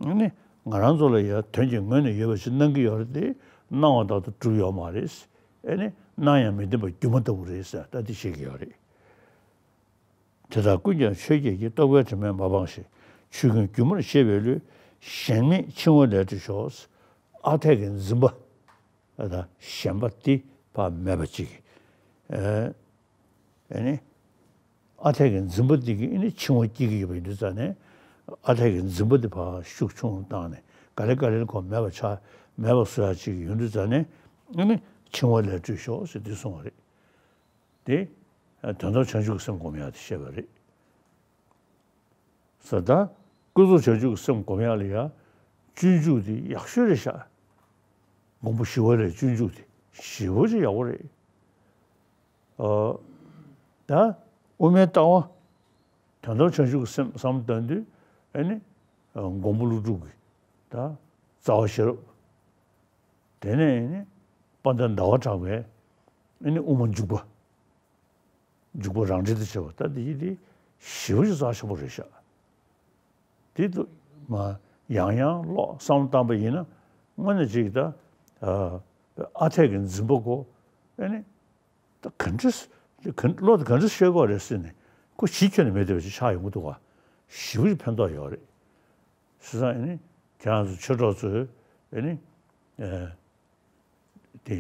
ཨ་ནི་ང་རང་ཚོ་ལ་ཡང་དོན་གྱི་ངོས་ནས་ཡོད་པ་ཞིག་སྣང་གི་ཡོད་རེད་དེ། སྣང་བ་ལྟར་དུ་གྲུབ་ཡོད་མ་རེད། ཨ་ནི་སྣང་ཡང་མི་བདེན་པ་སྒྱུ་མ་ལྟ་བུ་རེད་ཟེར་ད་དེ་བཤད་ཀྱི་ཡོད་རེད། དེ་དག་ཀུན་ཀྱང་ཆོས་བརྒྱད་ཀྱི། རྟོག་པའི་དྲི་མས་མ་སྤངས་ཤིང་། ཆོས་ཀུན་སྒྱུ་མར་ཤེས་པའི་བློས། ཞེན་མེད་འཆིང་བ་ལས་གྲོལ་ཤོག་ཨ་འཐས་ཀྱི་འཛིན་པ། ཨ་ད་ཞེན་པ་དེ་ཕར་མེད་པ་ཅིག་ཨེ། ཨ་ནི། ཨ་འཐས་ཀྱི་འཛིན་པ་དེ་གིས་ཨ་ནི་འཆིང་བ་སྐྱེ་གི་ཡོད་པ་ཡིན་དུས་ཙང་ནས། ཨ་འཐས་ཀྱི་འཛིན་པ་དེ་ཕར་ཤུགས་ཆུང་བཏང་ནས་ག་ལེ་ག་ལེ་ཁོ་མེད་པ་ཆགས་མེད་པ་བཟོ་ཡག་ཅིག་ཡོང་དུས་ཙང་ནས། ཨ་ནི་འཆིང་བ་ལས་གྲོལ་ཤོག་ཟེར་དུས་གསུངས་པ་རེད། དེ་དོན་དམ་བྱང་ཆུབ་ཀྱི་སེམས་སྒོམ་ཡག་དེ་བཤད་པ་རེད། ས་ད་ཀུན་རྫོབ་བྱང་ཆུབ་ཀྱི་སེམས་སྒོམ་ཡག་ལ་ཡ་སྤྱོད་འཇུག་དེ་ཡག་ཤོས་རེད་ཤག་མགོན་པོ་ཞི་བ་ལྷའི་སྤྱོད་འཇུག་དེ་ཞེ་པོ་ཅིག་ཡག་པོ་རེད། ཨ། ད་དབུ་མའི་ལྟ་བ། དོན་དམ་བྱང་ཆུབ་ཀྱི་སེམས་བསམ་བློ་བཏང་དུས། ཨ་ནི་མགོན་པོ་ཀླུ་སྒྲུབ་ཀྱི་ད་རྩ་བ་ཤེས་རབ། དེ་ནས་ཨ་ནི་དཔལ་ལྡན་ཟླ་བ་གྲགས་པའི་ཨ་ནི་དབུ་མ་འཇུག་པ། འཇུག་པ་རང་འགྲེལ་དུ་བྱས་པ་ད་དེ་དེ་ཞེ་པོ་ཅིག་རྩ་ཆེན་པོ་རེད་ཤག་དེ་དུ་མ་ཡང་ཡང་ཀློག་བསམ་བློ་བཏང་པ་ཡིན་ན། དངོས་གནས་ཅིག་ད་ཨ་འཐས་ཀྱི་འཛིན་པ་གོ། ཨ་ནི་ད་ག་འདྲ་ག་བློ་དེ་ག་འདྲ་ཤེས་དགོས་རེད་ཟེར་ནས་ཁོ་གཞི་ཁྱོན་ནས་མེད་བསྡད་པ་ཅིག་ཆགས་ཡོང་གི་འདུག་ག་ཞེ་པོ་ཅིག་ཕན་ཐོགས་ཡོད་རེད། བྱས་ཙང་ཨ་ནི་ཁྱེད་རང་ཚོ་ཆོས་གྲོགས་ཚོས་ཨ་ནི་ཨ། དེ།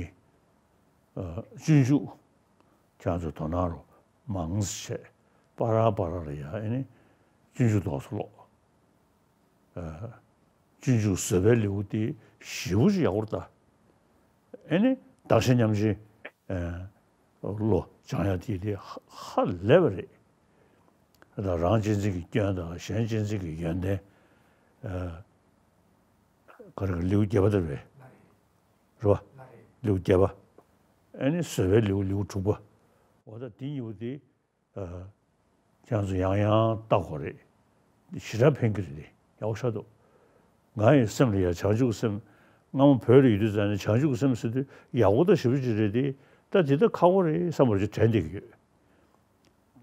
ཨ། སྤྱོད་འཇུག་ཁྱེད་ཚོ་དོ་སྣང་རོགས་མང་ཙམ་བྱས། པ་ར་པ་ར་ལ་ཡ་ཨ་ནི་སྤྱོད་འཇུག་རྡོག་རྩ་ཀློག་ཨ། སྤྱོད་འཇུག་བཟོད་པའི་ལེའུ་དེ་ཞེ་པོ་ཅིག་ཡག་པོ་རེད་ད། ཨ་ནི་ གདགས་གཞི་མཉམ་བརྗེའི་བློ་སྦྱང་ཡ་དེ་དེ་ཧ་ལས་པ་རེད། ད་རང་གཅེས་འཛིན་གྱི་སྐྱོན་དང་གཞན་གཅེས་འཛིན་གྱི་ཡོན་ཏན་ག་རེ་ག་ལེའུ་བརྒྱད་པ་དེ་རེད། རེད་བ། ལེའུ་བརྒྱད་པ། ཨ་ནི་བཟོད་པའི་ལེའུ་ལེའུ་དྲུག་པ། འོ་ད་དེ་གཉིས་པོ་དེ། ཁྱེད་ཚོ་ཡང་ཡང་བལྟ་དགོས་རེད། ཞེ་དྲག་ཕན་གྱི་རེད། ཡག་པོ་ཤ་འདུག་ང་ཡི་སེམས་ལ་ཡ་བྱང་ཆུབ་ཀྱི་སེམས། སྔ་མོ་བོད་ལ་ཡོད་དུས་ཙང་ནས་བྱང་ཆུབ་ཀྱི་སེམས་ཟེར་དུས་ཡག་པོ་ད་ཞེ་པོ་ཅིག་རེད་དེ། ད་དེ་ད་ཁག་པོ་རེད་བསམ་པ་ཅིག་དྲན་བསྡད་ཀྱི་ཡོད།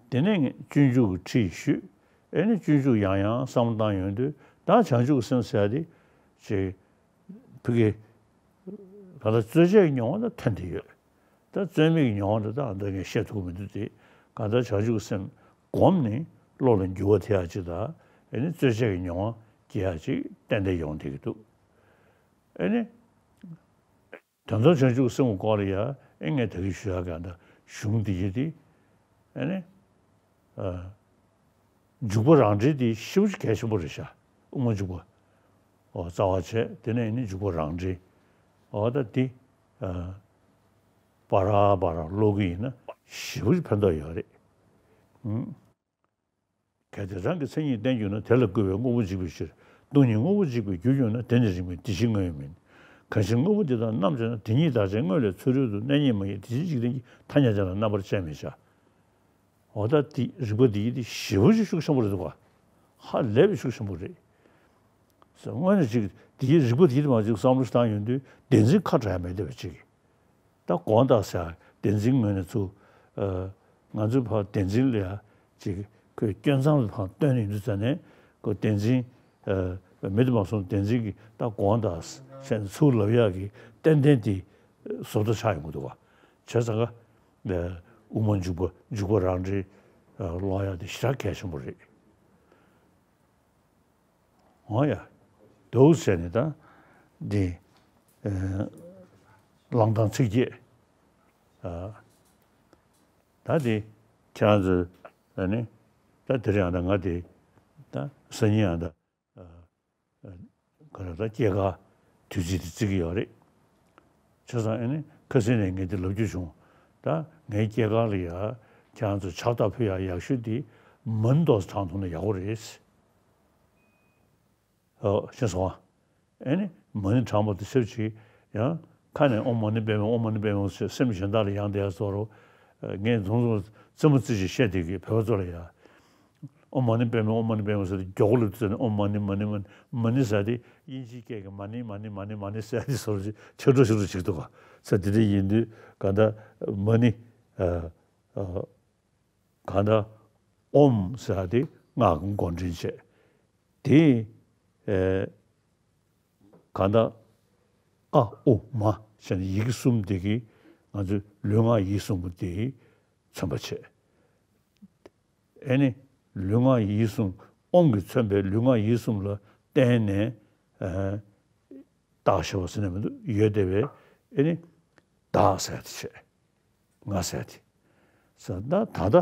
དེ་ནས་ངས་སྤྱོད་འཇུག་གི་ཁྲིད་ཞུས། ཨེ་ནས་སྤྱོད་འཇུག་ཡང་ཡང་བསམ་བློ་བཏང་ཡོང་དུས་ད་བྱང་ཆུབ་ཀྱི་སེམས་ཟེར་ཡ་དེ་ཅིག་ཕ་གི་ད་ལྟ་རྩོལ་བཅས་ཀྱི་མྱོང་བ་ད་ཐོན་བསྡད་ཡོད། ད་རྩོལ་མེད་ཀྱི་མྱོང་བ་འདི་དག་འདི་ངས་བཤད་ཐུབ་ཀྱི་མི་འདུག་སྟེ། གང་ལྟར་བྱང་ཆུབ་ཀྱི་སེམས་སྒོམ་ནས་བློ་ལ་འགྱུར་བ་ཐེབས་ཡག་ཅིག་དང་། ཨེ་ནི་རྩོལ་བཅས་ཀྱི་མྱོང་བ་སྐྱེ་ཡག་ཅིག་ཏན་ཏན་ཡོང་བསྡད་ཀྱི་འདུག་ཨེ་ནི་དོན་དམ་བྱང་ཆུབ་ཀྱི་སེམས་ཀྱི་སྐོར་ལ་ཡ་ཨེ་ངས་ད་གིན་ཞུ་ཡག་གི་ད་གཞུང་འདི་ཡི་དེ། ཨེ་ནི། ཨ། འཇུག་པ་རང་འགྲེལ་དེ་ཞེ་པོ་ཅིག་གལ་ཆེན་པོ་རེད་ཤག་དབུ་མ་འཇུག་པ། ཨོ་རྩ་བ་བྱས་དེ་ནས་ནི་འཇུག་པ་རང་འགྲེལ། ཨོ་ད་དེ། ཨ། པ་ར་པ་ར་ཀློག་གི་ཡིན་ན་ཞེ་པོ་ཅིག་ཕན་ཐོགས་ཡོད་རེད། ཨུམ། གལ་ཏེ་རང་གི་མཚན་ཉིད་བསྟན་གྱུར་ན། དེ་ལ་བསྐུལ་བས་དངོས་པོ་འཇིག་པའི་ཕྱིར། སྟོང་ཉིད་དངོས་པོ་འཇིག་པའི་རྒྱུར་གྱུར་ན། དེ་ནི་རིགས་མིན་དེ་བཞིན་དངོས་མིན། གང་ཞིག་དངོས་པོ་འདི་དག་རྣམ་འབྱེད་ན། དེ་ཉིད་བདག་ཅག་དངོས་ལས་ཚུ་རོལ་དུ། གནས་རྙེད་མ་ཡིན་དེ་བཞིན་འཇིག་རྟེན་གྱི། ཐ་སྙད་དེ་ལ་རྣམ་པར་དཔྱད་མི་བྱ། འོ་ད་དེ་རིགས་པ་འདི་ཡི་དེ་ཞེ་པོ་ཅིག་ཤུགས་ཆེན་པོ་རེད་འདུག་ག་ཧ་ལས་པའི་ཤུགས་ཆེན་པོ་རེད། སོ་དངོས་གནས་ཅིག་དེ་ཡི་རིགས་པ་འདི་ཡི་མ་ཅིག་བསམ་བློ་ཞིག་བཏང་ཡོང་དུས་བདེན་འཛིན་ཁ་བྲལ་མེད་བསྡད་པ་ཅིག་ད་དགོངས་དག་ཟེར་བདེན་འཛིན་ངོས་ནས་ཚུར། ཨ། ང་ཚོའི་ཕར་བདེན་འཛིན་ལ་ཡ་ཅིག་ཁོས་སྐྱོན་མཚང་ལ་ཕར་སྟོན་ནས་ཡོང་དུས་ཙ་ནས་ཁོ་བདེན་འཛིན། ཨ། མེད་དུ་མ་སོང་བདེན་འཛིན་གྱི་ད་དགོངས་དག་ཟེར་ནས་ཚུར་ལབ་ཡག་གི་ཏན་ཏན་དེ་བཟོ་ལྟ་ཆགས་ཡོང་གི་འདུག་བ། བྱས་ཙང་ཀ། ཨ། དབུ་མ་འཇུག་པ་འཇུག་པ་རང་འགྲེལ། ཨ། ཀློག་ཡག་དེ་ཞེ་དྲག་གལ་ཆེན་པོ་རེད། འོ་ཡ། འདུག་ཟེར་ནས་ད། འདི། ཨ། གླེང་སྟངས་ཚིགས་བཅད། ཨ། ད་འདི་ཁྱེད་རང་ཚོས་ཨ་ནི་ད་དེ་རིང་ཡང་ད་ང་དེ་ད་སང་ཉིན་ཡང་ད། ཨ། ཨ། ག་རེ་ད་སྐྱེས་སྐར་དུས་ཚིགས་དེ་བརྩི་གི་ཡོད་རེད། བྱས་ཙང་ཨ་ནི་ཁ་སང་ནས་ངས་དེ་ལབ་རྒྱུ་བྱུང་། ད་ངའི་སྐྱེས་སྐར་ལ་ཡ་ཁྱེད་རང་ཚོས་ཕྱག་རྟགས་ཕུལ་ཡག་ཡག་ཤོས་དེ་མ་ཎི་ཏོག་ཙམ་བགྲངས་ཐུབ་ན་ཡག་པོ་རེད། ཨོ། ཤེས་སོང་ཨ། ཨེ་ནི་མ་ཎི་བགྲངས་པ་དེ་ཆབས་ཅིག་ཡང་ཁ་ནས་ཨོཾ་མ་ཎི་པདྨེ་ཨོཾ་མ་ཎི་པདྨེ་ཟེར་སེམས་གཞན་དག་ལ་ཡང་དེ་ཡ་སོགས་རོ། ངས་རྫོང་རྫོང་རྩེད་མོ་རྩེ་ཞིག་བཤད་དེ་གི་བོད་པ་ཚོ་ལ་ཡ། ཨོཾ་མ་ཎི་པདྨེ་ཨོཾ་མ་ཎི་པདྨེ་ཟེར་ཏེ་མགྱོགས་པོ་ལབ་དུས་ཙ་ནས་ཨོཾ་མ་ཎི་མ་ཎི་མ་ཎི་མ་ཎི་ཟེར་ཏེ་དབྱིན་ཇིའི་སྐད་ཀྱི་མ་ཎི་མ་ཎི་མ་ཎི་མ་ཎི་ཟེར་ཏེ་སོགས་ཅིག་ཆེ་འགྲོ་ཆེ་འགྲོ་ཅིག་འདུག་ག་ས་དེ་འདྲ་ཡིན་དུས་ག་ད་མ་ཎི། ཨ། ཨ། གང་ལྟར་ཨོཾ་ཟེར་ཡག་དེ་སྔགས་ཀྱི་མགོ་འདྲེན་བྱས། དེ། ཨེ། གང་ལྟར་ཨ་ཨུ་མ་ཟེར་ནས་ཡི་གེ་གསུམ་དེ་གིས་ང་ཚོའི་ལུས་ངག་ཡིད་གསུམ་པོ་དེ་མཚོན་པ་བྱས། ཨེ་ནི་ལུས་ངག་ཡིད་གསུམ་ཨོཾ་གྱིས་མཚོན་པའི་ལུས་ངག་ཡིད་གསུམ་ལ་བརྟེན་ནས། ཨེ། བདག་ཞེས་པ་ཟེར་ནས་མི་འདུག་ཡོད་བསྡད་པའི་ཨེ་ནི་བདག་ཟེར་ཡག་དེ་བྱས། ང་ཟེར་ཏེ། ས་ད་ད་ལྟ་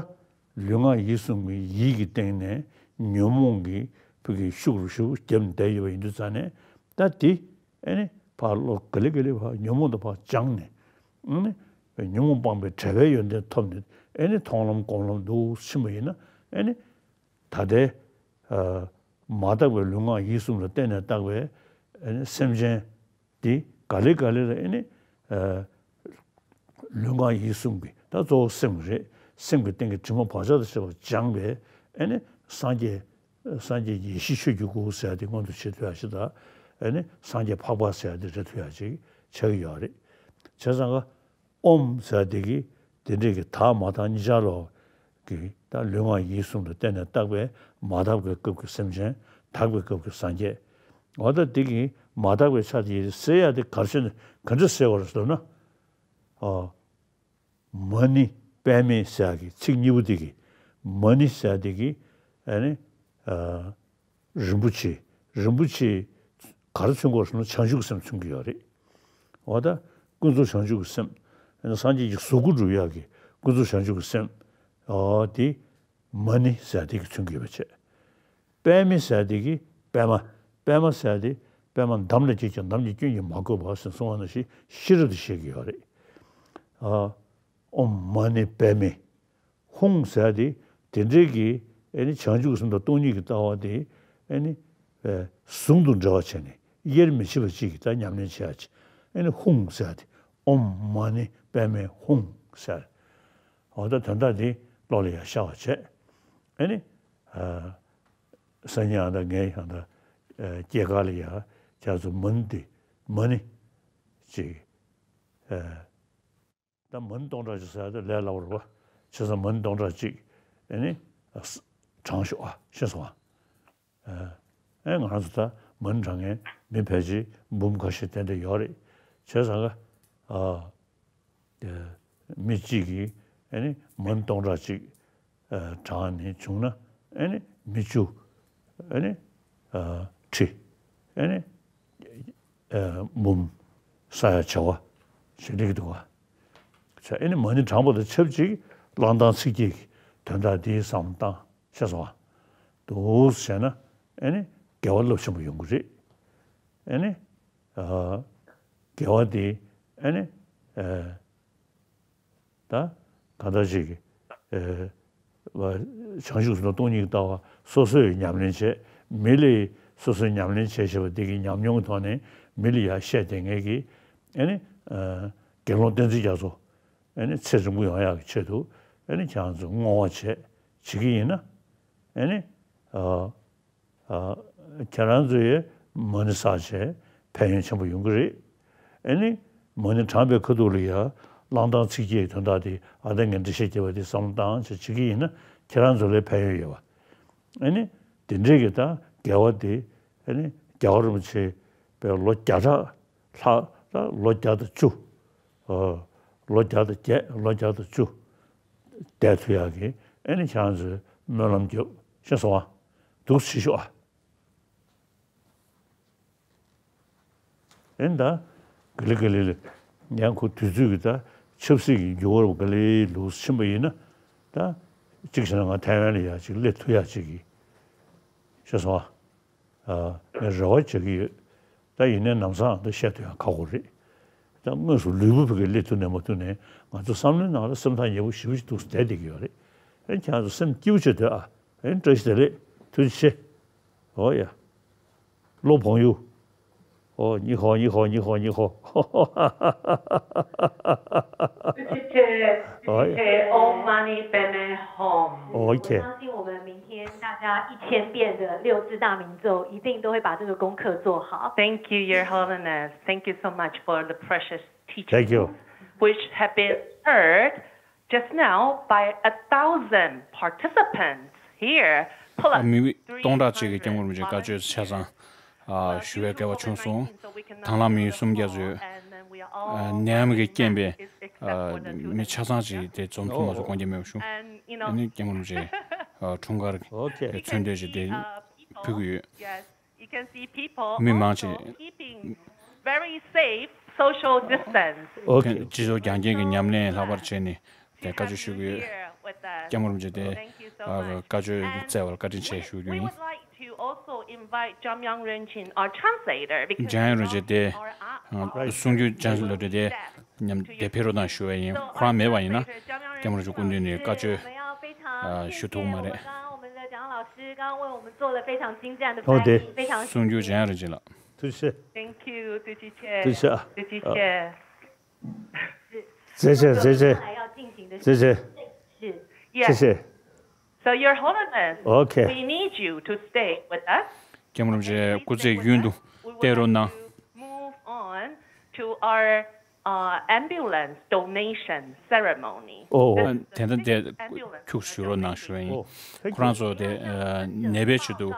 ལུས་ངག་ཡིད་གསུམ་གྱི་ཡིད་ཀྱི་སྟེང་ནས་ཉོན་མོངས་ཀྱི་ཕུག་གི་ཤུགས་རུ་ཤུགས་བརྒྱབ་ནས་བསྡད་ཡོད་པ་ཡིན་དུས་ཙང་ནས་ད་དེ་ཨེ་ནི་ཕར་བློ་ག་ལེ་ག་ལེ་ཕར་ཉོན་མོངས་དང་ཕར་སྦྱངས་ནས་ཨེ་ནི་ཉོན་མོངས་སྤངས་པའི་བྲལ་བའི་ཡོན་ཏན་ཐོབ་ནས་ཨེ་ནི་མཐོང་ལམ་སྒོམ་ལམ་དུ་ཕྱིན་པ་ཡིན་ན་ཨེ་ནི། ད་ལྟའི། ཨ། མ་དག་པའི་ལུས་ངག་ཡིད་གསུམ་ལ་བརྟེན་ནས་བཏགས་པའི་ཨ་ནི་སེམས་ཅན་འདི་ག་ལེ་ག་ལེ་ལ་ཨ་ནི། ཨ། ལུས་ངག་ཡིད་གསུམ་གྱི་ད་གཙོ་བོ་སེམས་རེད། སེམས་ཀྱི་སྟེང་གི་དྲི་མ་བག་ཆགས་དང་བཅས་པ་སྦྱངས་པའི་ཨ་ནི་སངས་རྒྱས། སངས་རྒྱས་ཡེ་ཤེས་ཆོས་ཀྱི་སྐུ་ཟེར་ཡག་དེ་མངོན་དུ་བྱེད་ཐུབ་ཡག་ཞིག་དང་། ཨ་ནི་སངས་རྒྱས་འཕགས་པ་ཟེར་ཡག་དེ་རེད་ཐུབ་ཡག་ཅིག་ཆགས་ཀྱི་ཡོད་རེད། བྱས་ཙང་ཀ་ཨོཾ་ཟེར་དེ་གིས་དེ་འདྲས་ཀྱི་དག་མ་དག་གཉིས་ཆར་ལོག་གི་ད་ལུས་ངག་ཡིད་གསུམ་ལ་བརྟེན་ནས་བཏགས་པའི་མ་དག་པའི་སྐབས་ཀྱི་སེམས་ཅན། དག་པའི་སྐབས་ཀྱི་སངས་རྒྱས། འོ་ད་དེ་གིས་མ་དག་པའི་ཆ་དེ་སེལ་ཡག་དེ་ག་རེ་བྱས་ནས་ག་འདྲས་སེལ་བ་རེད་ཟེར་ན། ཨ། མ་ཎི་པདྨེ་ཟེར་ཡག་གི་ཚིག་གཉིས་པོ་དེ་གིས། མ་ཎི་ཟེར་ཡག་དེ་གིས་ཨ་ནི། ཨ། རིན་པོ་ཆེ། རིན་པོ་ཆེ་ག་རེ་མཚོན་གྱི་ཡོད་རེད་ཟེར་ན་བྱང་ཆུབ་ཀྱི་སེམས་མཚོན་གྱི་ཡོད་རེད། འོ་ད་ཀུན་རྫོབ་བྱང་ཆུབ་ཀྱི་སེམས། སངས་རྒྱས་ཀྱི་གཟུགས་སྐུ་འགྲུབ་ཡག་གི་ཀུན་རྫོབ་བྱང་ཆུབ་ཀྱི་སེམས། འོ་དེ་མ་ཎི་ཟེར་དེ་གིས་མཚོན་གྱི་ཡོད་པ་བྱས། པདྨེ་ཟེར་དེ་གིས་པདྨ། པདྨ་ཟེར་དེ་པདྨ་འདམ་ལ་སྐྱེས་ཀྱང་འདམ་གྱི་སྐྱོན་གྱིས་མ་གོས་པ་ཟེར་གསུངས་པ་ནང་བཞིན་ཤེས་རབ་དེ་བཤད་ཀྱི་ཡོད་རེད། ཨ། ཨོཾ་མ་ཎི་པདྨེ་ཧཱུྃ་ཟེར་ཡ་དེ་དེ་འདྲའི་གི་ཨེ་ནི་བྱང་ཆུབ་སེམས་དང་སྟོང་ཉིད་ཀྱི་ལྟ་བ་དེ་ཨེ་ནི་ཨེ་ཟུང་དུ་འབྲེལ་བ་བྱས་ནས་དབྱེར་མི་ཕྱེད་པ་གཅིག་གི་ད་ཉམས་ལེན་བྱེད་ཡ་ཅིག་ཨེ་ནི་ཧཱུྃ་ཟེར་ཡ་དེ་ཨོཾ་མ་ཎི་པདྨེ་ཧཱུྃ་ཟེར། འོ་ད་དོན་དག་དེ་བློ་ལ་ཡ་ཤར་བ་བྱས། ཨེ་ནི་ཨ་སང་ཉིན་ཨ་ད་ངས་ཡང་ད་ཨེ་སྐྱེས་སྐར་ལ་ཡ་ཁྱེད་ཚོ་མ་ཎི་དེ་མ་ཎི་ཅིག་ཨེ། ད་མ་ཎི་སྟོང་ཕྲག་གཅིག་ཟེར་ཡ་དེ་ལས་སླ་བོ་རེད་པ། བྱས་ཙང་མ་ཎི་སྟོང་ཕྲག་གཅིག་ཨེ་ནི་བགྲང་ཤོག་ཨ། ཤེས་སོང་ཨ། ཨེ་ང་རང་ཚོ་ད་མ་ཎི་བགྲང་མཁན་མི་ཕལ་ཆེར་འབུམ་ཁ་ཤས་ཏན་ཏན་ཡོད་རེད། བྱས་ཙང་ཨ་ཨེ་མི་གཅིག་གིས་ཨེ་ནི་མ་ཎི་སྟོང་ཕྲག་གཅིག་ཨེ་བགྲང་ནས་བྱུང་ན་ཨེ་ནི་མི་བཅུ་ཨེ་ནི་ཨ་ཁྲི་ཨེ་ནི་ཨ་འབུམ་བསག་ཡ་བྱ་བ་ཞིག་སླེབས་ཀྱི་འདུག་ག་བྱས་ཨེ་ནི་མ་ཎི་བགྲངས་པ་དང་ཆབས་ཅིག་གླང་དར་ཚིག་བརྒྱད་ཀྱི་དོན་དག་འདིའི་བསམ་བློ་བཏང་ཤེས་སོང་བ། འདུག་བྱས་ན་ཨེ་ནི་དགེ་བ་རླབས་ཆེན་པོ་ཡོང་གི་རེད། ཨེ་ནི་ཨ་དགེ་བ་འདི་ཨེ་ནི་ཨ་ད་གང་ལྟར་ཅིག་གི་ཨེ་བ་བྱང་ཆུབ་སེམས་དང་སྟོང་ཉིད་ཀྱི་ལྟ་བ་སོ་སོས་ཉམས་ལེན་བྱས། མི་ལ་སོ་སོས་ཉམས་ལེན་བྱས་བྱས་པ་འདི་གི་ཉམས་མྱོང་གི་ཐོག་ནས་མི་ལ་ཡར་བཤད་བསྡད་མཁན་གྱི་ཨེ་ནི་ཨ་དགེ་སློང་བསྟན་འཛིན་རྒྱ་མཚོ་ཨེ་ནི་ཚེ་རིང་པོ་ཡོང་ཡག་གི་ཆེད་དུ་ཨེ་ནི་ཁྱེད་རང་ཚོས་བསྔོ་བ་བྱས་བྱེད་ཀྱི་ཡིན་ན་ཨེ་ནི་ཨ། ཨ། ཁྱེད་རང་ཚོས་མ་ཎི་བསགས་བྱས་ཕན་ཡོན་ཆེན་པོ་ཡོང་གི་རེད། ཨེ་ནི་མ་ཎི་བགྲངས་པའི་ཁ་ཐུག་ལ་ཡ་གླང་དར་ཚིག་བརྒྱད་ཀྱི་དོན་དག་དེ་ཨ་ད་ངས་འགྲེལ་བཤད་བརྒྱབ་པ་དེ་བསམ་བློ་བཏང་བྱས་བྱེད་ཀྱི་ཡིན་ན་ཁྱེད་རང་ཚོ་ལ་ཕན་ཡོན་ཡོད་པ། ཨེ་ནི་དེ་འདྲའི་གི་ད་དགེ་བ་དེ་ཨེ་ནི་རྒྱལ་བ་རིན་པོ་ཆེ་པའི་ལོ་བརྒྱ་ཕྲག་ལྷག་ད་ལོ་བརྒྱ་དང་བཅུ། ཨ། ལོ་བརྒྱ་དང་བརྒྱད་ལོ་བརྒྱ་དང་བཅུ་བསྡད་ཐུབ་ཡག་གི་ཨེ་ནི་ཁྱེད་རང་ཚོས་སྨོན་ལམ་རྒྱོབ་ཤེས་སོང་ཨ། འདུག་བྱེད་ཤོག་ཨ། ཨེ་ནི་ད་ག་ལེ་ག་ལེ་ལ་ཡང་ཁོ་དུས་ཚོད་ཀྱི་ད་ཆབ་སྲིད་ཀྱི་འགྱུར་བ་ག་ལེ་ལུགས་ཕྱིན་པ་ཡིན་ན་ད་གཅིག་བྱས་ན་ང་ཐའེ་ཝན་ལ་ཡ་ཅིག་སླེབས་ཐུབ་ཡག་ཅིག་གི་ཤེས་སོང་ཨ། ཨ། ངས་རེ་བ་བྱེད་ཀྱི་ཡོད། ད་ཡིན་ནའི་ལམ་སང་ད་བཤད་ཐུབ་ཡང་ཁག་པོ་རེད། ད་དངོས་སུ་ལུས་པོ་ཕ་གིར་སླེབས་ཐུབ་ནས་མ་ཐུབ་ནས་ང་ཚོ་བསམ་བློའི་ནང་ལ་སེམས་ཐག་ཉེ་པོ་ཞེ་པོ་ཅིག་འདུག་བསྡད་བསྡད་ཀྱི་ཡོད་རེད། ཨེ་ཁྱེད་ཚོ་སེམས་སྐྱིད་པོ་བྱེད་སྡོད་ཨ། ཨེ་བཀྲ་ཤིས་བདེ་ལེགས་ཐུགས་རྗེ་ཆེ། འོ་ཡ། བློ་བོང་ཡུ། ཨོ། ཉི་ཧོ། ཉི་ཧོ། ཉི་ཧོ། ཉི་ཧོ། 谢谢，谢谢。Om Mani Padme Hum。 OK。 我相信我们明天大家一千遍的六字大明咒，一定都会把这个功课做好。 Thank you, Your Holiness. Thank you so much for the precious teachings, Thank you. which have been heard just now by a thousand participants here, plus མི་སྟོང་ཕྲག་གཅིག་གིས་སྐྱབས་མགོན་རིན་པོ་ཆེའི་བཀའ་ཆོས་ཆ་ཚང་ཞུ་བའི་སྐལ་བ་བྱུང་སོང་། དང་བླངས་མི་སུམ་བརྒྱ་ཚོས་ནད་ཡམས་ཀྱི་རྐྱེན་པས་མི་ཆ་ཚང་ཅིག་དེ་འཛོམས་ཐུབ་མ་སོང་། དཀོན་མཆོག་མེད་པ་བྱུང་། ཨ་ནི་སྐྱབས་མགོན་རིན་པོ་ཆེའི་འཁྲུངས་སྐར་གྱི་མཚོན་དོན་ཞིག་དེ་ཕུལ་གྱི་ཡོད། མི་མང་ཆེ། སྤྱི་ཚོགས་རྒྱང་རྒྱང་གི་ཉམས་ལེན་ལྷག་པར་བྱས་ནས་དེ་བཀའ་ཆོས་ཞུ་གི་ཡོད། སྐྱབས་མགོན་རིན་པོ་ཆེ་དེ་བཀའ་ཆོས་སྩལ་བར་བཀའ་དྲིན་ཆེ་ཞུ་རྒྱུ་ཡིན། འཇམ་དབྱངས་རིན་པོ་ཆེ་དེ་གསུང་སྒྱུར་འཇམ་དབྱངས་རིན་པོ་ཆེ་དེ་མཉམ་དེ་ཕེབས་རོགས་གནང་ཞུ་བ་ཡིན། ཁོ་རང་མེད་པ་ཡིན་ན་སྐྱབས་མགོན་རིན་པོ་ཆེ་སྐུ་མདུན་ནས་བཀའ་ཆོས་ཞུ་ཐུབ་ཀྱི་མ་རེད། ཨོ་དེ། གསུང་སྒྱུར་འཇམ་དབྱངས་རིན་པོ་ཆེ་ལགས། ཐུགས་རྗེ་ཆེ། ཐུགས་རྗེ་ཆེ། 谢谢，谢谢，谢谢，谢谢。So, Your Holiness, OK。 we need you to stay with us. སྐྱབས་མགོན་རིན་པོ་ཆེ་སྐུ་ཚེ་ཡུན་དུ་བརྟན་རོགས་གནང་། Move on to our uh, ambulance donation ceremony. ཨོ། དེ་འདྲ་དེ་ཁྱུག་ཞུ་རོགས་གནང་ཞུ་བ་ཡིན། ཁོ་རང་ཚོ་དེ་ནད་པའི་ཆེད་དུ་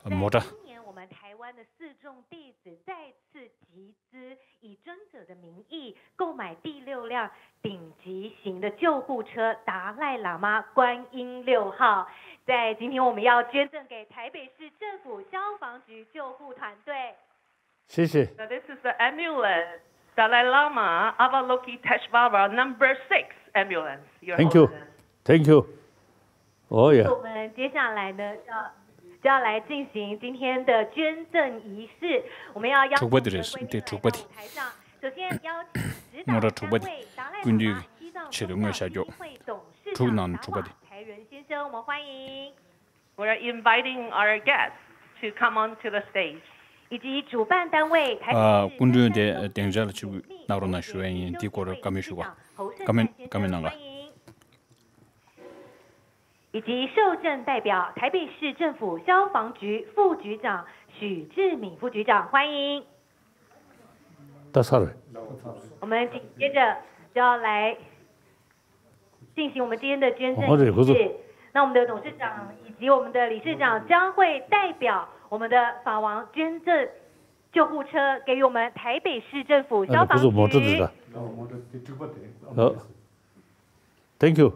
མོ་ཊ། 今年我们台湾的四众弟子再次集资，以尊者的名义购买第六辆顶级型的救护车达赖喇嘛观音六号，在今天我们要捐赠给台北市政府消防局救护团队。 谢谢。 So this is the ambulance, Dalai Lama Avalokiteshvara number six ambulance. Your Thank you. Holiness. Thank you. 哦呀。 我们接下来呢，要就要来进行今天的捐赠仪式。我们要邀请各位贵宾来到台上。首先邀请指导单位达赖喇嘛西藏宗教基金会董事长长老凯仁先生，我们欢迎。 We're inviting our guests to come onto the stage. 以及主办单位台 ཨ། 北 སྐུ་མགྲོན་དེ་市 སྡིངས་ཆ་ལ་ཆིབས་བསྒྱུར་གནང་རོགས་གནང་ཞུ་བ་ཡིན། འདི་སྐོར་བཀའ་མོལ་ཞུ་ག་བཀའ་མོལ་བཀའ་མོལ་གནང་ག 以及受赠代表台北市政府消防局副局长许志敏副局长，欢迎。 ད་ཚར་རེད། 我们紧接着就要来进行我们今天的捐赠仪哦，这不是式。那我们的董事长以及我们的理事长将会代表我们的法王捐赠救护车给予我们台北市政府消防局。哎，不是，我这里的。呃，Thank you。